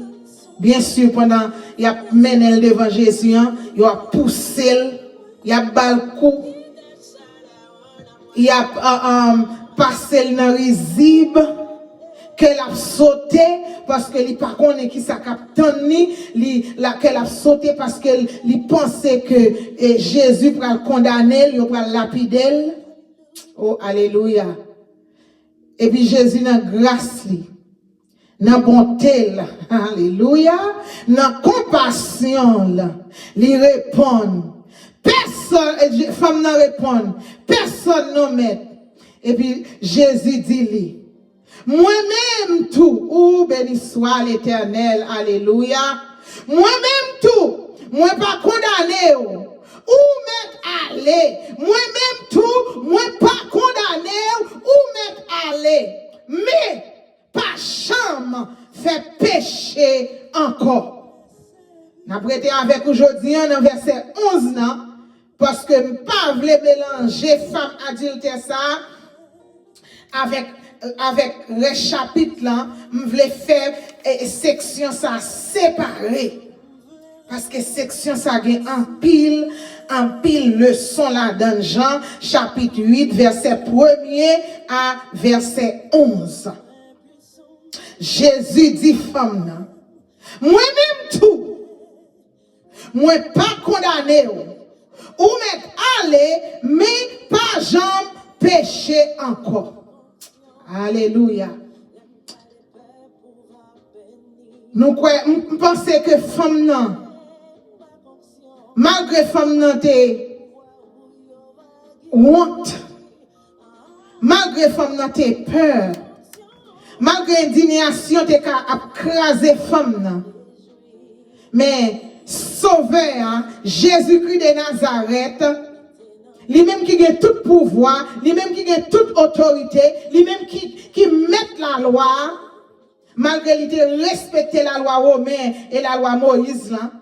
Byen si, pandan y ap mennen l devan Jezi an, yo ap pouse l, y ap ba l kou, y ap, uh, um, pase l nan rizib, kè l ap sote, paske li pa konnen ki sa k ap tann li, li, la, kè l ap sote paske l, li panse ke, e, Jezi pral kondane l, yo pral lapide l. O, alelouya. Epi Jezi nan gras li, nan bonte l, alelouya, nan konpasyon l, li reponn, pèsonn, e, Je-, fanm nan reponn, pèsonn non, mèt. Epi Jezi di li, mwen menm tou, ou beni swa Letènèl, alelouya, mwen menm tou, mwen pa kondane w, ou mèt ale, mwen menm tou, mwen pa kondane w, ou mèt ale. Men, pa janm fè peche ankò. N ap rete avèk ou jodi a nan vèsè onz nan, paske m pa vle melanje fanm adiltè sa a avèk, avèk rès chapit lan. M vle fè, e, seksyon sa a separe. Paske seksyon sa gen anpil, anpil leson ladan l. Jan, chapit uit, vèsè premye a vèsè onz. Jezi di fanm nan, mwen menm tou, mwen pa kondane w. Ou mèt ale, men pa janm peche ankò. Alelouya. Nou kwè, m, m panse ke fanm nan, malgre fanm nan te wont, malgre fanm nan te pè, malgre endiyasyon te ka ap kraze fanm nan, men Sovè a, Jezikri de Nazarèt, li menm ki gen tout pouvwa, li menm ki gen tout otorite, li menm ki, ki mèt lalwa a, malgre li te respekte lalwa women e lalwa Moyiz lan,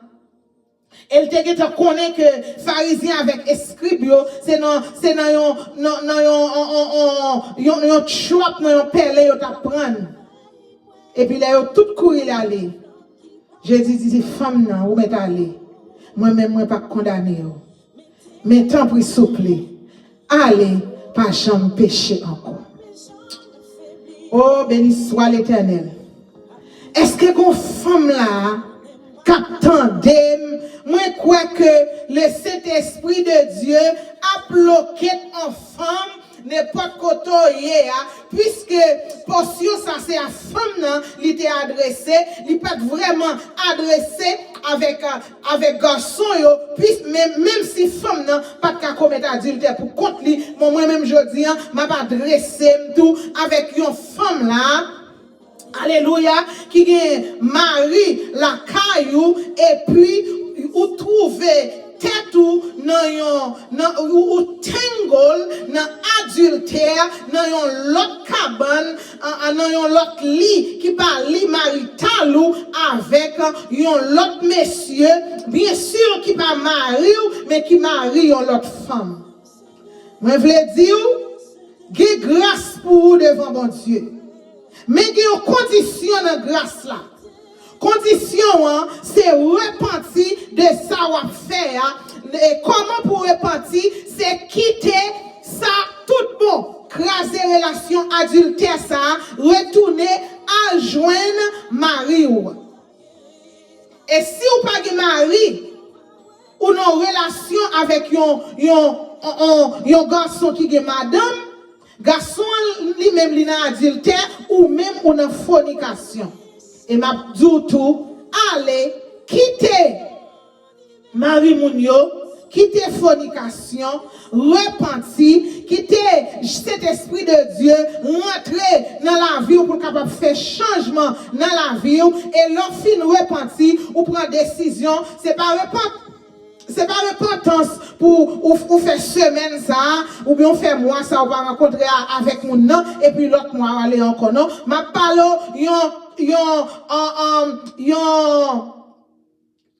e l te gentan konnen ke Farizyen avèk eskrib yo, se nan, se nan yon, nan, nan yon, yon, yon, yon, yon, yon trap, nan yon pèlen yo t ap pran l. Epi lè yo tout kouri l ale, Jezi di fanm nan, ou mèt ale. Mwen menm, mwen p ap kondane w. Men tanpri, souple, ale, pa janm peche ankò. O, beni swa Letènèl. Èske gon fanm la k ap tande m? Mwen kwè ke le Sentespri de Dye ap lokèt on fanm nenpòt kote w ye a, piske pòsyon sa se a fanm nan li te adrese, li pa t vrèman adrese avèk, avèk gason yo, pis, men, menm si fanm nan pa t ka komèt adiltè pou kont li, bon, mwen menm jodi a, m ap adrese m tou avèk yon fanm la, alelouya, ki gen mari lakay ou, epi ou twouve tèt ou nan yon, nan, ou, ou tangle nan adiltè, nan yon lòt kabann, a, a, nan yon lòt li ki pa li marital ou avèk yon lòt mesye, byen si ki pa mari w, men ki mari yon lòt fanm. Mwen vle di w, gen gras pou ou devan Bondye. Men gen yon kondisyon nan gras la. Kondisyon an, se repanti de sa w ap fè a. E kòman pou repanti? Se kite sa tout bon. Kraze relasyon adiltè sa a, retounen al jwenn mari w. E si w pa gen mari, ou nan relasyon avèk yon, yon, yon, yon, yon gason ki gen madanm, gason an li menm li nan adiltè, ou menm ou nan fònikasyon. E m ap di w tou, ale, kite mari moun yo, kite fònikasyon, repanti, kite Sentespri de Dye rantre nan lavi w pou l kapab fè chanjman nan lavi w. E lè w fin repanti, ou pran desizyon, se pa repan-, se pa repantans pou ou, ou fè semèn sa a, oubyen ou fè mwa sa a, ou pa rankontre a, avèk moun nan, epi lòt mwa w ale ankò. Non, m ap pale w yon, yon, an, an, yon,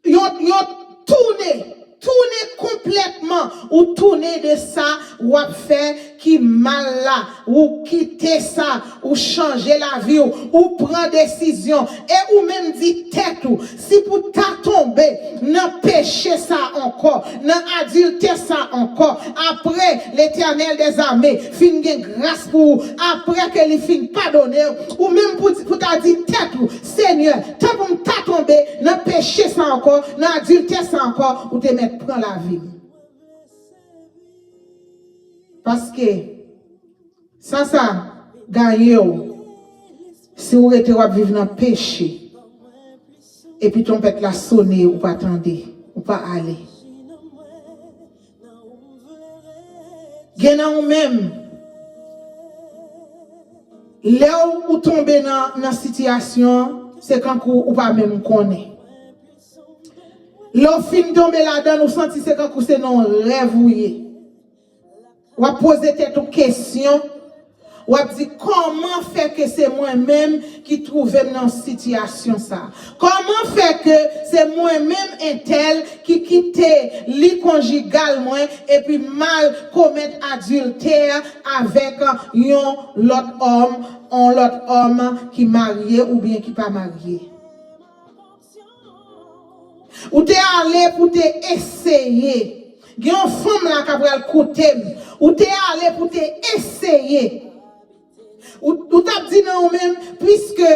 yon, yon tounen, tounen konplètman, ou tounen de sa w ap fè ki mal la, ou kite sa, ou chanje lavi w, ou pran desizyon, e ou menm di tèt ou, si pou ta tonbe nan peche sa ankò, nan adiltè sa ankò, apre Letènèl dèzame fin gen gras pou ou, apre ke li fin padone w, ou menm pou, pou ta di tèt ou, Senyè, tan pou m ta tonbe nan peche sa ankò, nan adiltè sa ankò, ou te mèt pran lavi m. Paske sa, sa gaye w si w rete w ap viv nan peche, epi twonpèt la sone, ou pa tande, ou pa ale. Gen nan ou menm, lè w, ou tonbe nan, nan sitiyasyon, se kankou ou pa menm konnen. Lè w fin tonbe ladan l, ou santi se kankou se nan yon rèv ou ye. W ap poze tèt ou kesyon, w ap di, kòman fè ke se mwen menm ki twouve m nan sitiyasyon sa a? Kòman fè ke se mwen menm entèl ki kite li konjigal mwen epi m al komèt adiltè avèk yon lòt òm, yon lòt òm ki marye oubyen ki pa marye? Ou te ale pou te eseye. Gen yon fanm la k ap pral koute m. Ou te ale pou te eseye. Ou, ou t ap di nan ou menm, piske,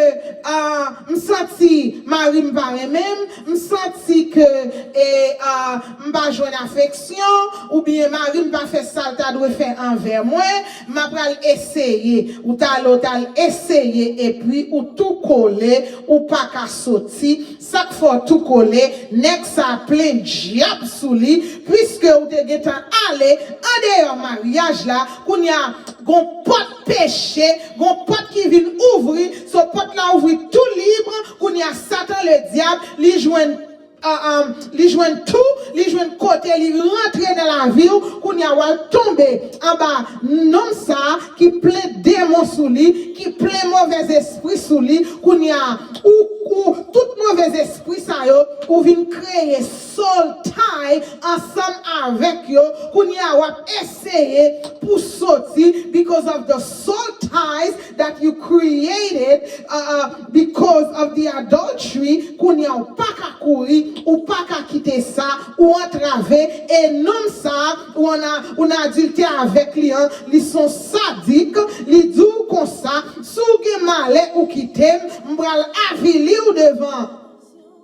ah, m santi mari m pa renmen m, m santi ke, e, ah, m pa jwenn afeksyon, oubyen mari m pa fè sa l ta dwe fè anvè mwen, m ap pral eseye. Ou t ale, ou t al eseye, epi ou tou kole, ou pa ka soti. Sa k fè w tou kole, nèg sa plen dyab sou li, piske ou te gentan ale andeyò maryaj la, kounye a, gon pòt peche, gon pòt ki vin ouvri, so pòt la ouvri tou lib, kounye a, Satan ledyab, li jwenn, ah, ah, li jwenn tou, li jwenn kote, li rantre nan lavi w, kounye a, w al tonbe anba nonm sa a ki plen demon sou li, ki plen movèzespri sou li, kounye a, ou, ou, tout movèzespri sa yo, ou vin kreye soul tie ansanm avèk yo, kounye a, w ap eseye pou soti, because of the soul ties that you created uh, uh, because of the adultery, kounye a ou pa ka kouri, ou pa ka kite sa, ou antrave, e nonm sa, ou an a- ou nan adiltè avèk li an, li son sadik, li di w konsa, si w gen malè ou kite m, m pral avili w devan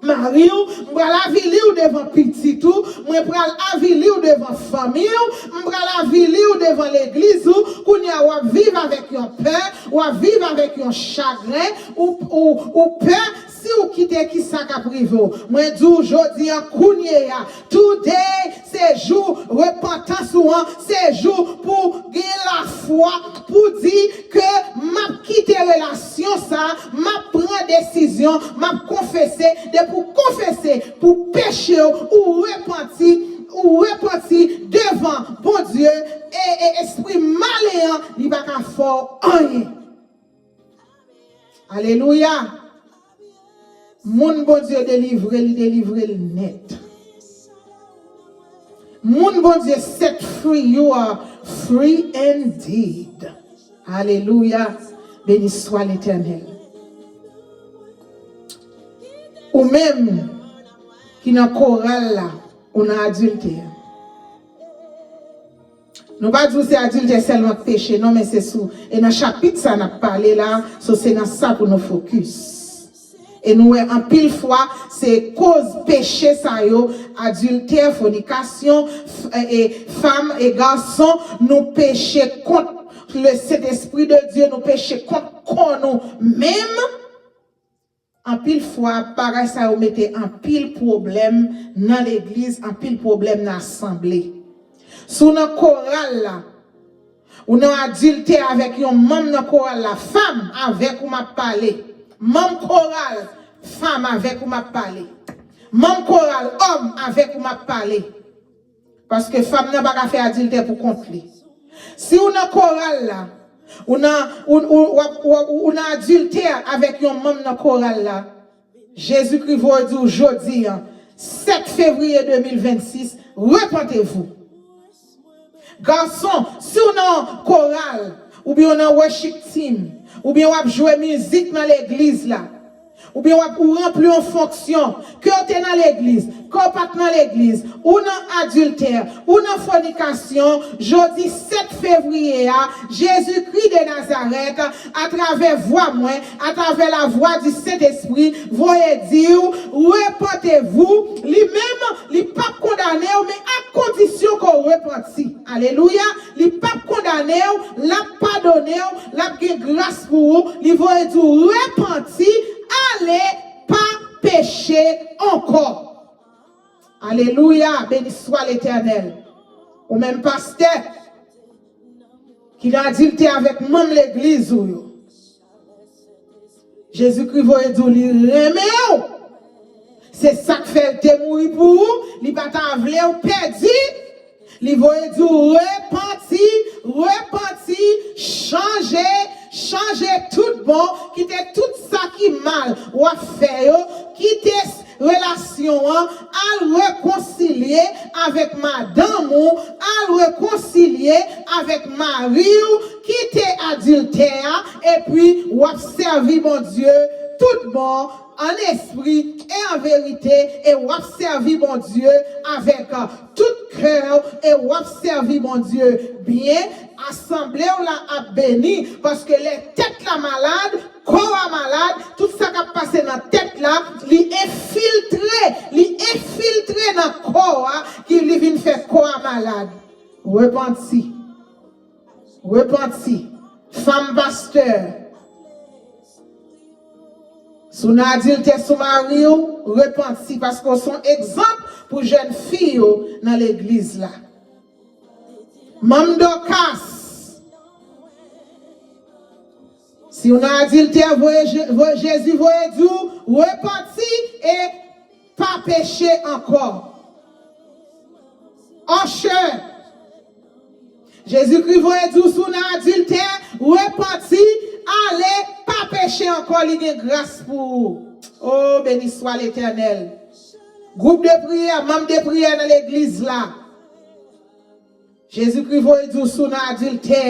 mari w, m pral avili w devan pitit ou, mwen pral avili w devan fanmi w, m pral avili w devan legliz ou, kounye a w ap viv avèk yon pè, w ap viv avèk yon chagren, ou, ou, ou pè, si w kite kisa k ap rive w. Mwen di w jodi a kounye a, today, se jou repantans ou an, se jou pou gen lafwa, pou di ke m ap kite relasyon sa, m ap pran desizyon, m ap konfese, depi w konfese pou peche w, ou repanti, ou repanti devan Bondye, e, e espri malen an, li pa ka fè w anyen. Alelouya! Moun Bondye delivre, li delivre l nèt. Moun Bondye set free, you are free indeed. Alelouya! Beni swa Letènèl. Ou menm ki nan koral la, ou nan adiltè. Nou pa di w se adiltè sèlman k peche, non, men se sou. E nan chapit sa n ap pale la, so se nan sa pou nou fokis. E nou wè anpil fwa, se koz peche sa yo, adiltè, fònikasyon, f- e, e, fanm e gason, nou peche kont le Sentespri de Dye, nou peche kont kò nou menm. Anpil fwa, bagay sa yo mete anpil pwoblèm nan legliz, anpil pwoblèm nan asanble. Si w nan koral la, ou nan adiltè avèk yon manm nan koral la, fanm avèk ou m ap pale. Manm koral, fanm avèk ou m ap pale. Manm koral, òm avèk ou m ap pale. Paske fanm nan pa ka fè adiltè pou kont li. Si w nan koral la, ou nan, ou, ou, w ap- w ap- ou nan adiltè avèk yon manm nan koral la, Jezikri voye di w jodi a, sèt fevriye de mil vennsis, repentez-vous. Gason, si w nan koral, oubyen w nan worship team, oubyen w ap jwe mizik nan legliz la, oubyen w ap ou ranpli yon fonksyon, ke w te nan legliz, ke w pa t nan legliz, ou nan adiltè, ou nan fònikasyon, jodi sèt fevriye a, Jezikri de Nazarèt, atravè vwa mwen, atravè lavwa di Sentespri, voye di w, repentez-vous, li menm, li p ap kondane w, men ak kondisyon ke w repanti. Alelouya! Li p ap kondane w, l ap padone w, l ap gen gras pou ou, li voye di w repanti, ale, pa peche ankò. Alelouya, beni swa Letènèl. Ou menm pastè ki nan adiltè avèk manm legliz ou yo. Jezikri voye di w li renmen w. Se sa k fè l te mouri pou ou, li pa ta vle w pèdi. Li voye di w repanti, repanti, chanje, chanje tout bon, kite tout sa ki mal w ap fè yo, kite relasyon an, al rekonsilye avèk madanm ou, al rekonsilye avèk mari w, kite adiltè a, epi w ap sèvi Bondye tout bon, an espri e an verite, e w ap sèvi Bondye avèk tout kè w, e w ap sèvi Bondye byen. Asanble w la ap beni, paske lè tèt la malad, kò a malad, tout sa k ap pase nan tèt la, li enfiltre, li enfiltre nan kò a, ki li vin fè kò a malad. Repanti. Repanti. Fanm pastè, si w nan adiltè sou mari w, repanti, paske w se yon egzanp pou jèn fi yo nan legliz la. Manm Dòkas, si w nan adiltè, voye Je- voye- Jezi voye di w repanti e pa peche ankò. Usher, Jezikri voye di w si w nan adiltè, repanti, ale, pa peche ankò, li gen gras pou ou. O, beni swa Letènèl. Gwoup de priyè, manm de priyè nan legliz la. Jezikri voye di w si w nan adiltè,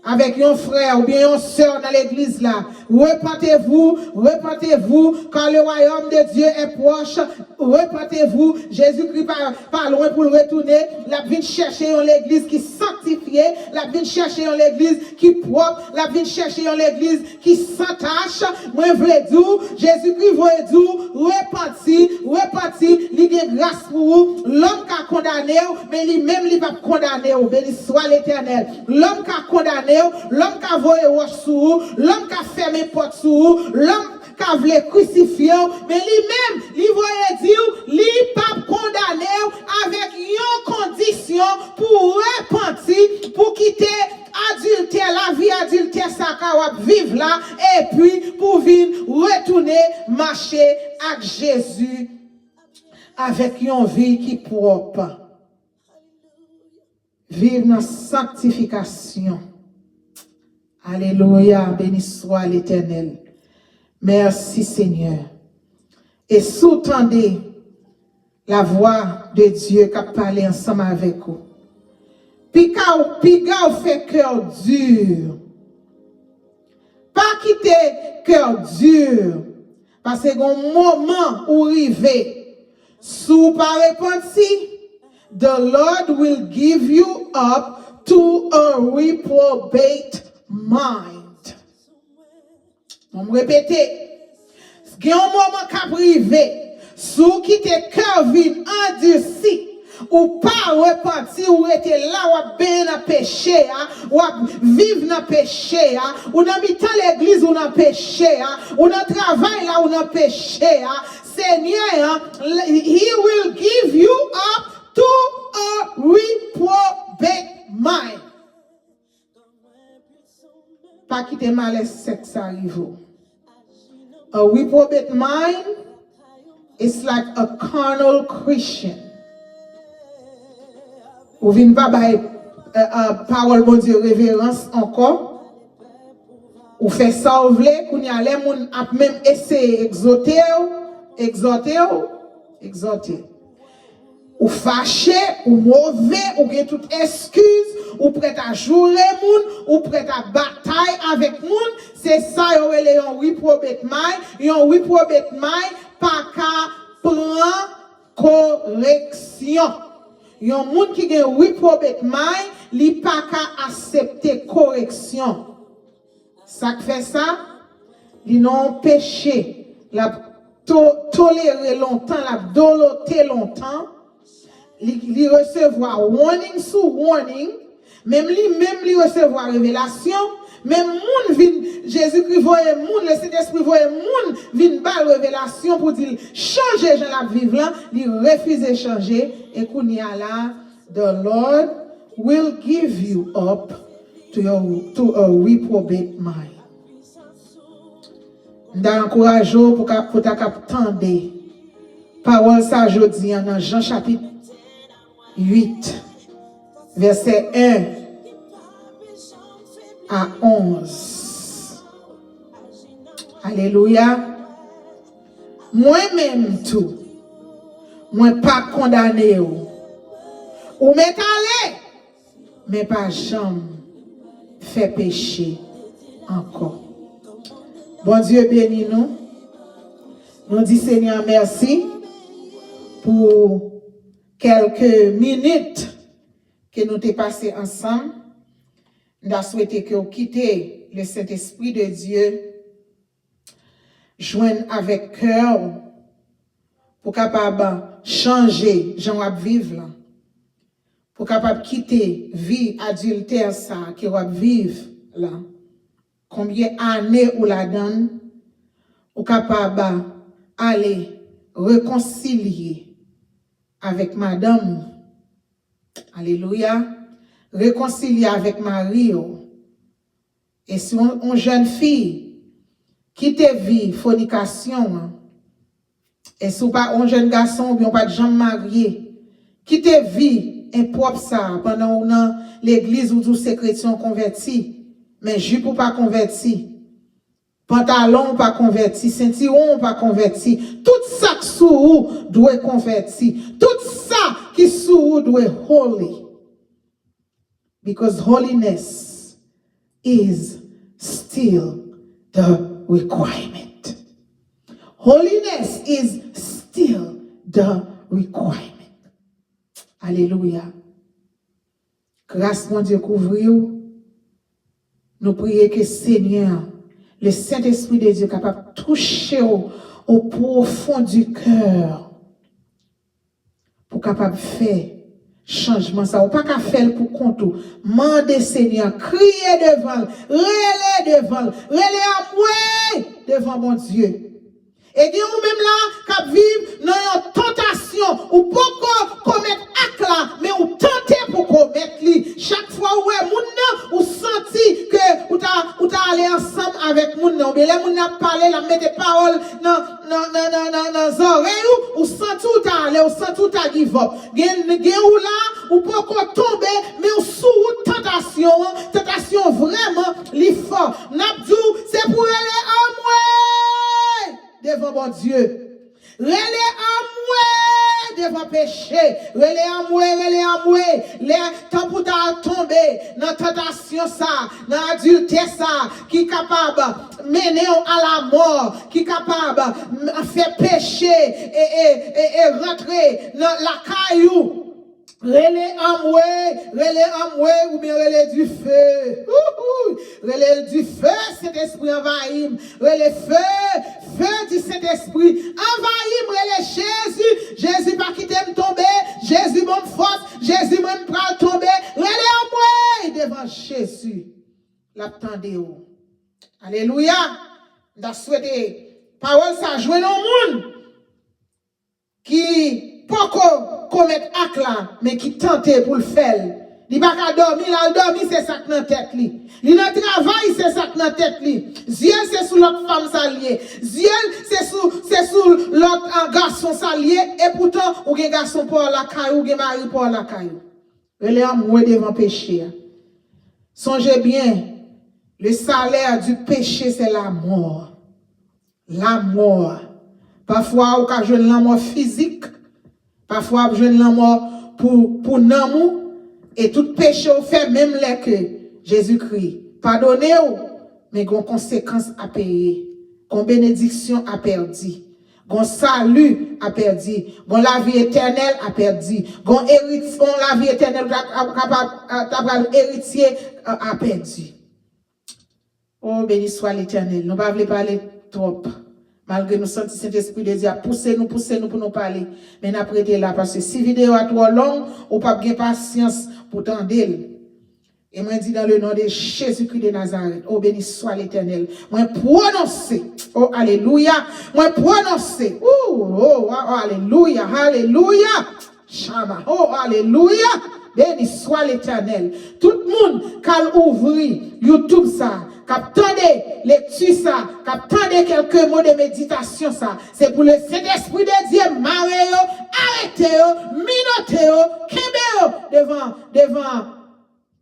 Avèk yon frè oubyen yon sè nan legliz la. Repentez-vous, repentez-vous, car le royaume de Dieu est proche. Repentez-vous, Jezikri pa, pa lwen pou l retounen. L ap vin chèche yon legliz ki sanktifye, l ap vin chèche yon legliz ki pwòp, l ap vin chèche yon legliz ki san tach. Mwen vle di w, Jezikri voye di w, repanti, repanti, li gen gras pou ou. Lòm ka kondane w, men li menm li p ap kondane w. Beni swa Letènèl. Lòm ka kondane w, lòm ka voye wòch sou ou, lòm ka fèmen pòt sou ou, lòm ka vle krisifye w, men li menm, li voye di w, li p ap kondane w avèk yon kondisyon pou w repanti, pou kite adiltè, lavi adiltè sa ka w ap viv la, epi pou vin retounen mache ak Jezi avèk yon vi ki pwòp. Viv nan sanktifikasyon. Alelouya, beni swa Letènèl. Mèsi, Senyè. E si w tande lavwa de Dye k ap pale ansanm avèk ou, piga w, piga w fè kè w di. Pa kite kè w di. Paske gen yon moman ou rive. Si w pa repanti, the Lord will give you up to a reprobate mind. Bon, m repete. Gen yon moman k ap rive, si w kite kè w vin andisi, ou pa repanti, ou rete la, w ap benyen nan peche a, w ap viv nan peche a, ou nan mitan legliz, ou nan peche a, ou nan travay la, ou nan peche a, Senyè an, he will give you up to a reprobate mind. Pa kite malè sèk sa rive w. A reprobate mind is like a carnal Christian. Ou vin pa bay, eh, eh, pawòl Bondye reverans ankò. Ou fè sa w vle, kounye a lè moun ap menm eseye egzote w, egzòte w, egzòte. Ou fache, ou move, ou gen tout eskiz, ou prèt a joure moun, ou prèt a batay avèk moun. Se sa yo rele yon reprobate mind. Yon reprobate mind pa ka pran koreksyon. Yon moun ki gen reprobate mind, li pa ka aksepte koreksyon. Sa k fè sa? Li nan yon peche, l ap to-, tolere lontan, l ap dolote lontan. Li, li resevwa warning sou warning. Menm li menm, li resevwa revelasyon. Men moun vin, Jezikri voye moun, Lesentespri voye moun vin ba l revelasyon pou di l chanje jan l ap viv lan. Li refize chanje. E kounye a la, the Lord will give you up to your, to a reprobate mind. M ta ankouraje w pou ka, pou ta kab tande pawòl sa jodi an nan Jan chapit uit, vèsè en a onz. Alelouya. Mwen menm tou, mwen pa kondane w. Ou mèt ale, men pa janm fè peche ankò. Bondye beni nou. Nou di Senyè mèsi pou kèlke minit ke nou te pase ansanm. M ta swete ke w kite le Sentespri de Dye jwenn avèk kè w pou kapab chanje jan w ap viv lan, pou kapab kite vi adiltè sa ke w ap viv lan. Konbyen ane ou ladan l, ou kapab ale rekonsilye avèk madanm ou. Alelouya. Rekonsilye avèk mari w. E si yon, yon jèn fi kite vi fònikasyon an, e si w pa yon jèn gason oubyen w pa t janm marye, kite vi enpwòp sa a pandan w nan legliz, ou di w se kretyen, w konvèti, men jip ou pa konvèti, pantalon w pa konvèti, sentiwon w pa konvèti, tout sa k sou ou dwe konvèti, tout sa ki sou ou dwe holy. Because holiness is still the requirement. Holiness is still the requirement. Alelouya. Gras Bondye kouvri w. Nou priye ke Senyè, le Sentespri de Dye kapab touche w o pwofon di kè. Pou kapab fè chanjman sa. Ou pa ka fè l pou kont ou. Mande Senyè, kriye devan l, rele devan l, rele anmwe devan Bondye. E gen ou menm la k ap viv nan yon tantasyon, ou poko komèt ak la, men ou tante pou komèt li. Chak fwa ou wè moun nan, ou santi ke ou ta, ou ta ale ansanm avèk moun nan. Oubyen lè moun nan ap pale, l ap mete pawòl nan, nan, nan, nan, nan, nan zòrèy ou, ou santi ou ta ale, ou santi ou ta give up. Gen, gen ou la, ou poko tonbe, men ou sou wout tantasyon an, tantasyon vrèman, li fò. N ap di w, se pou rele anmwe devan Bondye. Rele anmwe devan peche. Rele anmwe, rele anmwe. Lè tan pou ta tonbe nan tantasyon sa, nan adiltè sa, ki kapab mennen w a lamò, ki kapab fè peche e, e, e, e rantre nan lakay ou. Rele anmwe, rele anmwe, oubyen rele dife. Ouhou! Rele dife, Sentespri anvayi m. Rele fe, fe di Sentespri anvayi m. Rele Jezi. Jezi pa kite m tonbe. Jezi ban m fòs. Jezi, mwen m pral tonbe. Rele anmwe devan Jezi. L ap tande w. Alelouya. M ta swete pawòl sa jwenn yon moun ki poko komèt ak la, men ki tante pou l fè l. Li pa ka dòmi, l al dòmi, se sa k nan tèt li. Li nan travay, se sa k nan tèt li. Zye l se sou lòt fanm sa l ye. Zye l se sou, se sou lòt, ah, gason sa l ye. Epoutan, ou gen gason pa w lakay ou, ou gen mari pa w lakay ou. Rele anmwe devan peche a. Sonje byen, le salaire du péché, c'est la mort. Lamò. Pafwa ou ka jwenn lanmò fizik, pafwa w ap jwenn lanmò pou, pou nanm ou, e tout peche w fè menm lè ke Jezikri padone w, men gon konsekans a peye, gon benediksyon a pèdi, gon sali a pèdi, gon lavi etènèl a pèdi, gon erit-, gon lavi etènèl ou ta, ta, ta, ta pral eritye a, a pèdi. O, beni swa Letènèl. Nou pa vle pale twòp. Malgre nou santi Sentespri de Dye ap pouse nou, pouse nou pou nou pale. Men n ap rete la, paske si videyo a twò long, ou p ap gen pasyans pou tande l. E mwen di, dans le nom de Jésus-Christ de Nazareth, o, beni swa Letènèl. Mwen pwononse, o, alelouya, mwen pwononse, o, o, o, alelouya, alelouya. Chama. Oh, alelouya! Beni swa Letènèl. Tout moun k al ouvri YouTube sa, k ap tande lekti sa, k ap tande kèlke mo de meditasyon sa, se pou le Sentespri de Dye mare yo, arete yo, minote yo, kenbe yo devan, devan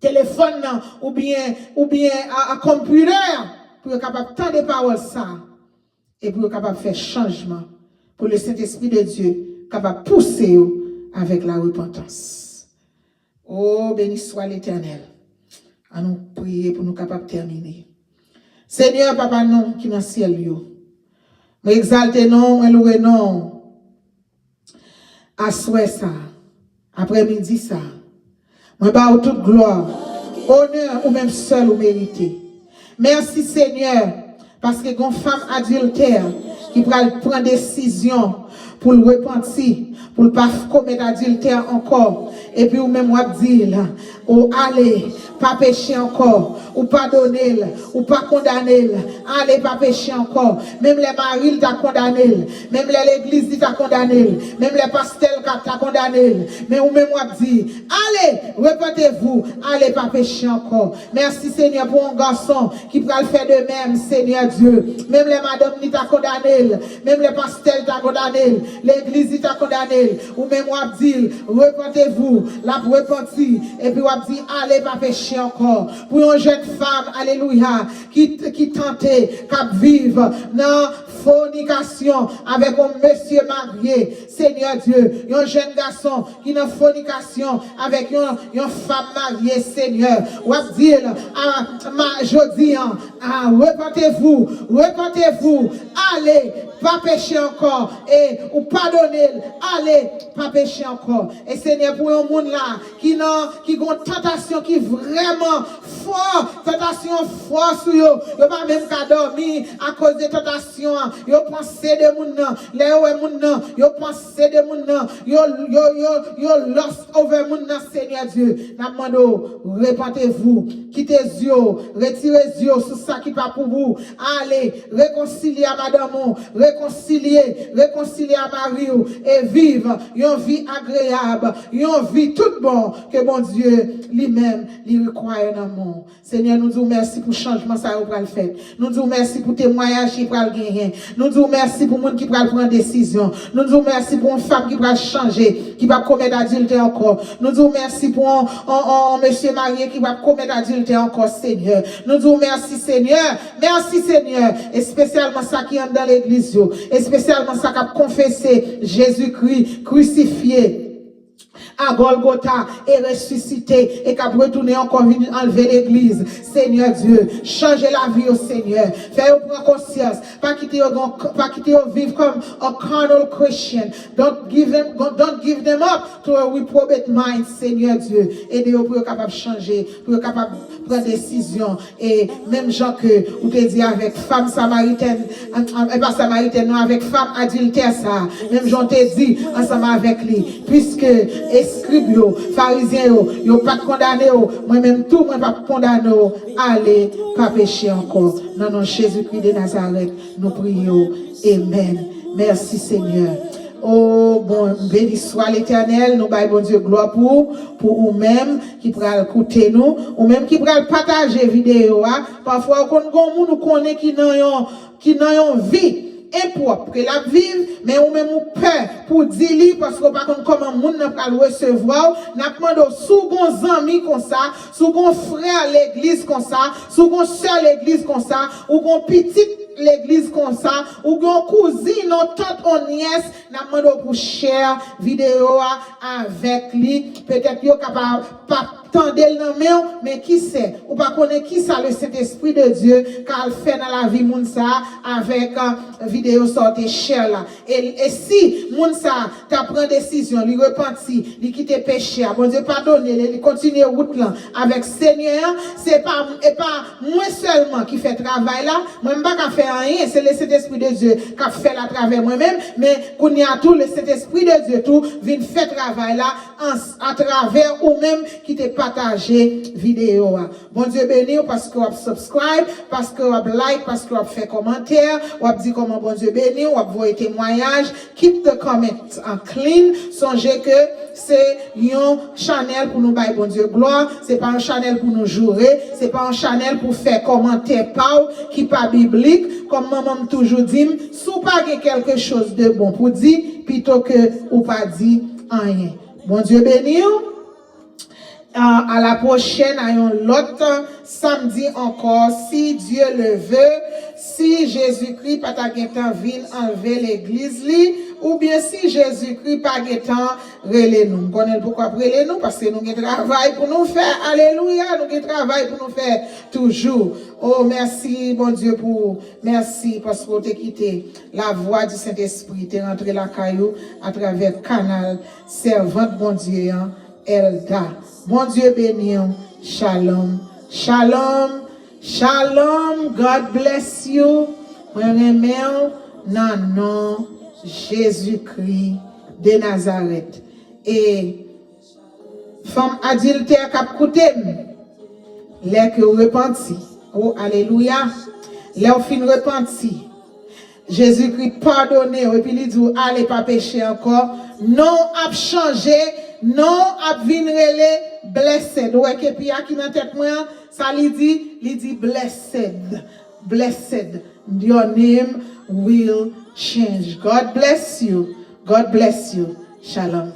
telefòn nan, oubyen, oubyen a, a computer, pou yo kapab tande pawòl sa. E pou yo kapab fè chanjman, pou le Sentespri de Dye kapab pouse yo avèk la repantans. O, beni swa Letènèl. An nou priye pou nou kapab tèmine. Senyè, Papa nou ki nan syèl yo, mwen egzalte non w, mwen louwe non w. Aswè sa, aprèmidi sa, mwen ba w tout glwa, onè ou menm sèl ou merite. Mèsi, Senyè, paske gon fanm adiltè ki pral pran desizyon pou l repanti, pou l pa f-, komèt adiltè ankò. Epi ou menm w ap di l, o ale, pa peche ankò. Ou padone l, ou pa kondane l. Ale, pa peche ankò. Menm lè mari l ta kondane l, menm lè legliz li ta kondane l, menm lè pastè l ka, ta kondane l, men ou menm w ap di, ale, repentez-vous, ale, pa peche ankò. Mèsi, Senyè, pou yon gason ki pral fè de menm, Senyè Dye. Menm lè madanm li ta kondane l, menm lè pastè l ta kondane l, legliz li ta kondane l, ou menm w ap di l, repentez-vous, l ap repanti, epi w ap di, ale, pa peche ankò. Pou yon jèn fanm, alelouya, ki, ki tante, k ap viv nan fònikasyon avèk yon mesye marye, Senyè Dye, yon jèn gason ki nan fònikasyon avèk yon, yon fanm marye, Senyè. W ap di l, a, ma, jodi an, a, repentez-vous, repentez-vous, ale, pa peche ankò, e ou padone l, ale, pa peche ankò. E Senyè, pou yon moun la ki nan, ki gon tantasyon ki vrèman fò, tantasyon fò sou yo, yo pa menm ka dòmi akoz de tantasyon an, yo panse de moun nan, lè yo wè moun nan, yo panse de moun nan, yo, yo, yo, yo lust over moun nan, Senyè Dye, n ap mande w, repentez-vous, kite zye w, retire zye w sou sa ki pa pou ou, ale, rekonsilye a madanm ou, rekonsilye, rekonsilye a mari w, e viv yon vi agreyab, yon vi tout bon ke Bondye li menm li require nan men w. Senyè, nou di w mèsi pou chanjman sa yo pral fèt. Nou di w mèsi pou temwayaj ki pral genyen. Nou di w mèsi pou moun ki pral pran desizyon. Nou di w mèsi pou yon fanm ki pral chanje, ki p ap komèt adiltè ankò. Nou di w mèsi pou yon, yon, yon, yon mesye marye ki p ap komèt adiltè ankò, Senyè. Nou di w mèsi, Senyè. Mèsi, Senyè. Espesyalman sa ki anndan legliz yo. Espesyalman sa k ap konfese Jezikri krisifye a Gòlgota e resisite e k ap retounen ankò vin anlve legliz. Senyè Dye, chanje lavi yo, Senyè. Fè yo pran konsyans. Pa kite yo, gon, pa kite yo viv kòm a carnal Christian. Don't give them, don't give them up to a reprobate mind, Senyè Dye. Ede yo pou yo kapab chanje, pou yo kapab pran desizyon. E menm jan ke ou te di avèk fanm samaritèn, an, an, e pa samaritèn non, avèk fanm adiltè sa, menm jan w te di ansanm avèk li, piske eskrib yo, farizyen yo, yo pa t kondane w, mwen menm tou, mwen p ap kondane w. Ale, pa peche ankò. Nan non Jezikri de Nazarèt, nou priye w. Amen. Mèsi, Senyè. O, bon, beni swa Letènèl, nou bay Bondye glwa pou ou, pou ou menm ki pral koute nou, ou menm ki pral pataje videyo a. Pafwa, ou konn gon moun ou konnen ki nan yon, ki nan yon vi enpwòp ke l ap viv, men ou menm ou pè pou di li, paske ou pa konn kòman moun nan pral resevwa w. N ap mande w, si w gon zanmi konsa, si w gon frè legliz konsa, si w gon sè legliz konsa, ou gon pitit legliz konsa, ou gon kouzin, yon tant, yon nyès, n ap mande w pou share videyo a avèk li. Petèt yo kapab p ap tande l nan men w, men kise, ou pa konnen kisa le Sentespri de Dye ka al fè nan lavi moun sa a avèk, euh, videyo sa w te share la. E, e si moun sa a ta pran desizyon, li repanti, li kite peche a, Bondye padone l, e li kontinye wout lan avèk Senyè an, se pa, e pa mwen sèlman ki fè travay la, mwen m pa ka fè anyen, se le Sentespri de Dye k ap fè l atravè mwen menm, men kounye a tou, le Sentespri de Dye tou vin fè travay la an, atravè ou menm ki te pataje videyo a. Bondye beni w paske w ap subscribe, paske w ap like, paske w ap fè kòmantè, w ap di kòman Bondye beni w, w ap voye temwayaj. Keep the comments, uh, clean. Sonje ke se yon chanèl pou nou bay Bondye glwa, se pa yon chanèl pou nou joure, se pa yon chanèl pou fè kòmantè pa w ki pa biblik. Kòm manman m toujou di m, si w pa gen quelque chose de bon pou di, pito ke ou pa di anyen. Bondye beni w. A, a la pwochèn, a yon lòt samdi ankò, si Dye le ve, si Jezikri pa ta gentan vin anlve legliz li, oubyen si Jezikri pa gentan rele nou. M konnen l poko ap rele nou, paske nou gen travay pou nou fè. Alelouya, nou gen travay pou nou fè toujou. O, mèsi, Bondye, pou, mèsi, paske w te kite lavwa di Sentespri te rantre lakay ou atravè kanal sèvant Bondye an, Elda. Bondye beni w. Shalom. Shalom. Shalom. God bless you. Mwen renmen w nan non Jezikri de Nazarèt. E fanm adiltè k ap koute m, lè ke w repanti, o, alelouya, lè w fin repanti, Jezikri padone w, epi li di w, ale, pa peche ankò. Non w ap chanje, non w ap vin rele Blessed. Ou wè kepi a ki nan tèt mwen an? Sa li di? Li di, Blessed, blessed, your name will change. God bless you. God bless you. Shalom.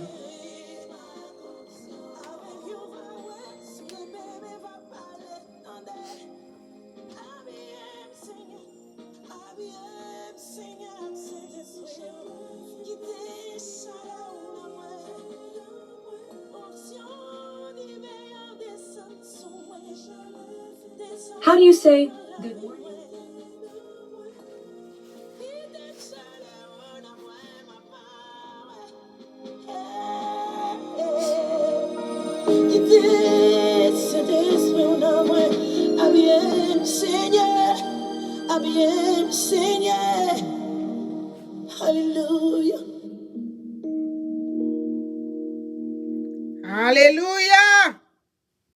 How do you say good morning? Kite Sentespri w nan mwen, abiye m, Senyè, abiye m, Senyè. Alelouya. Alelouya.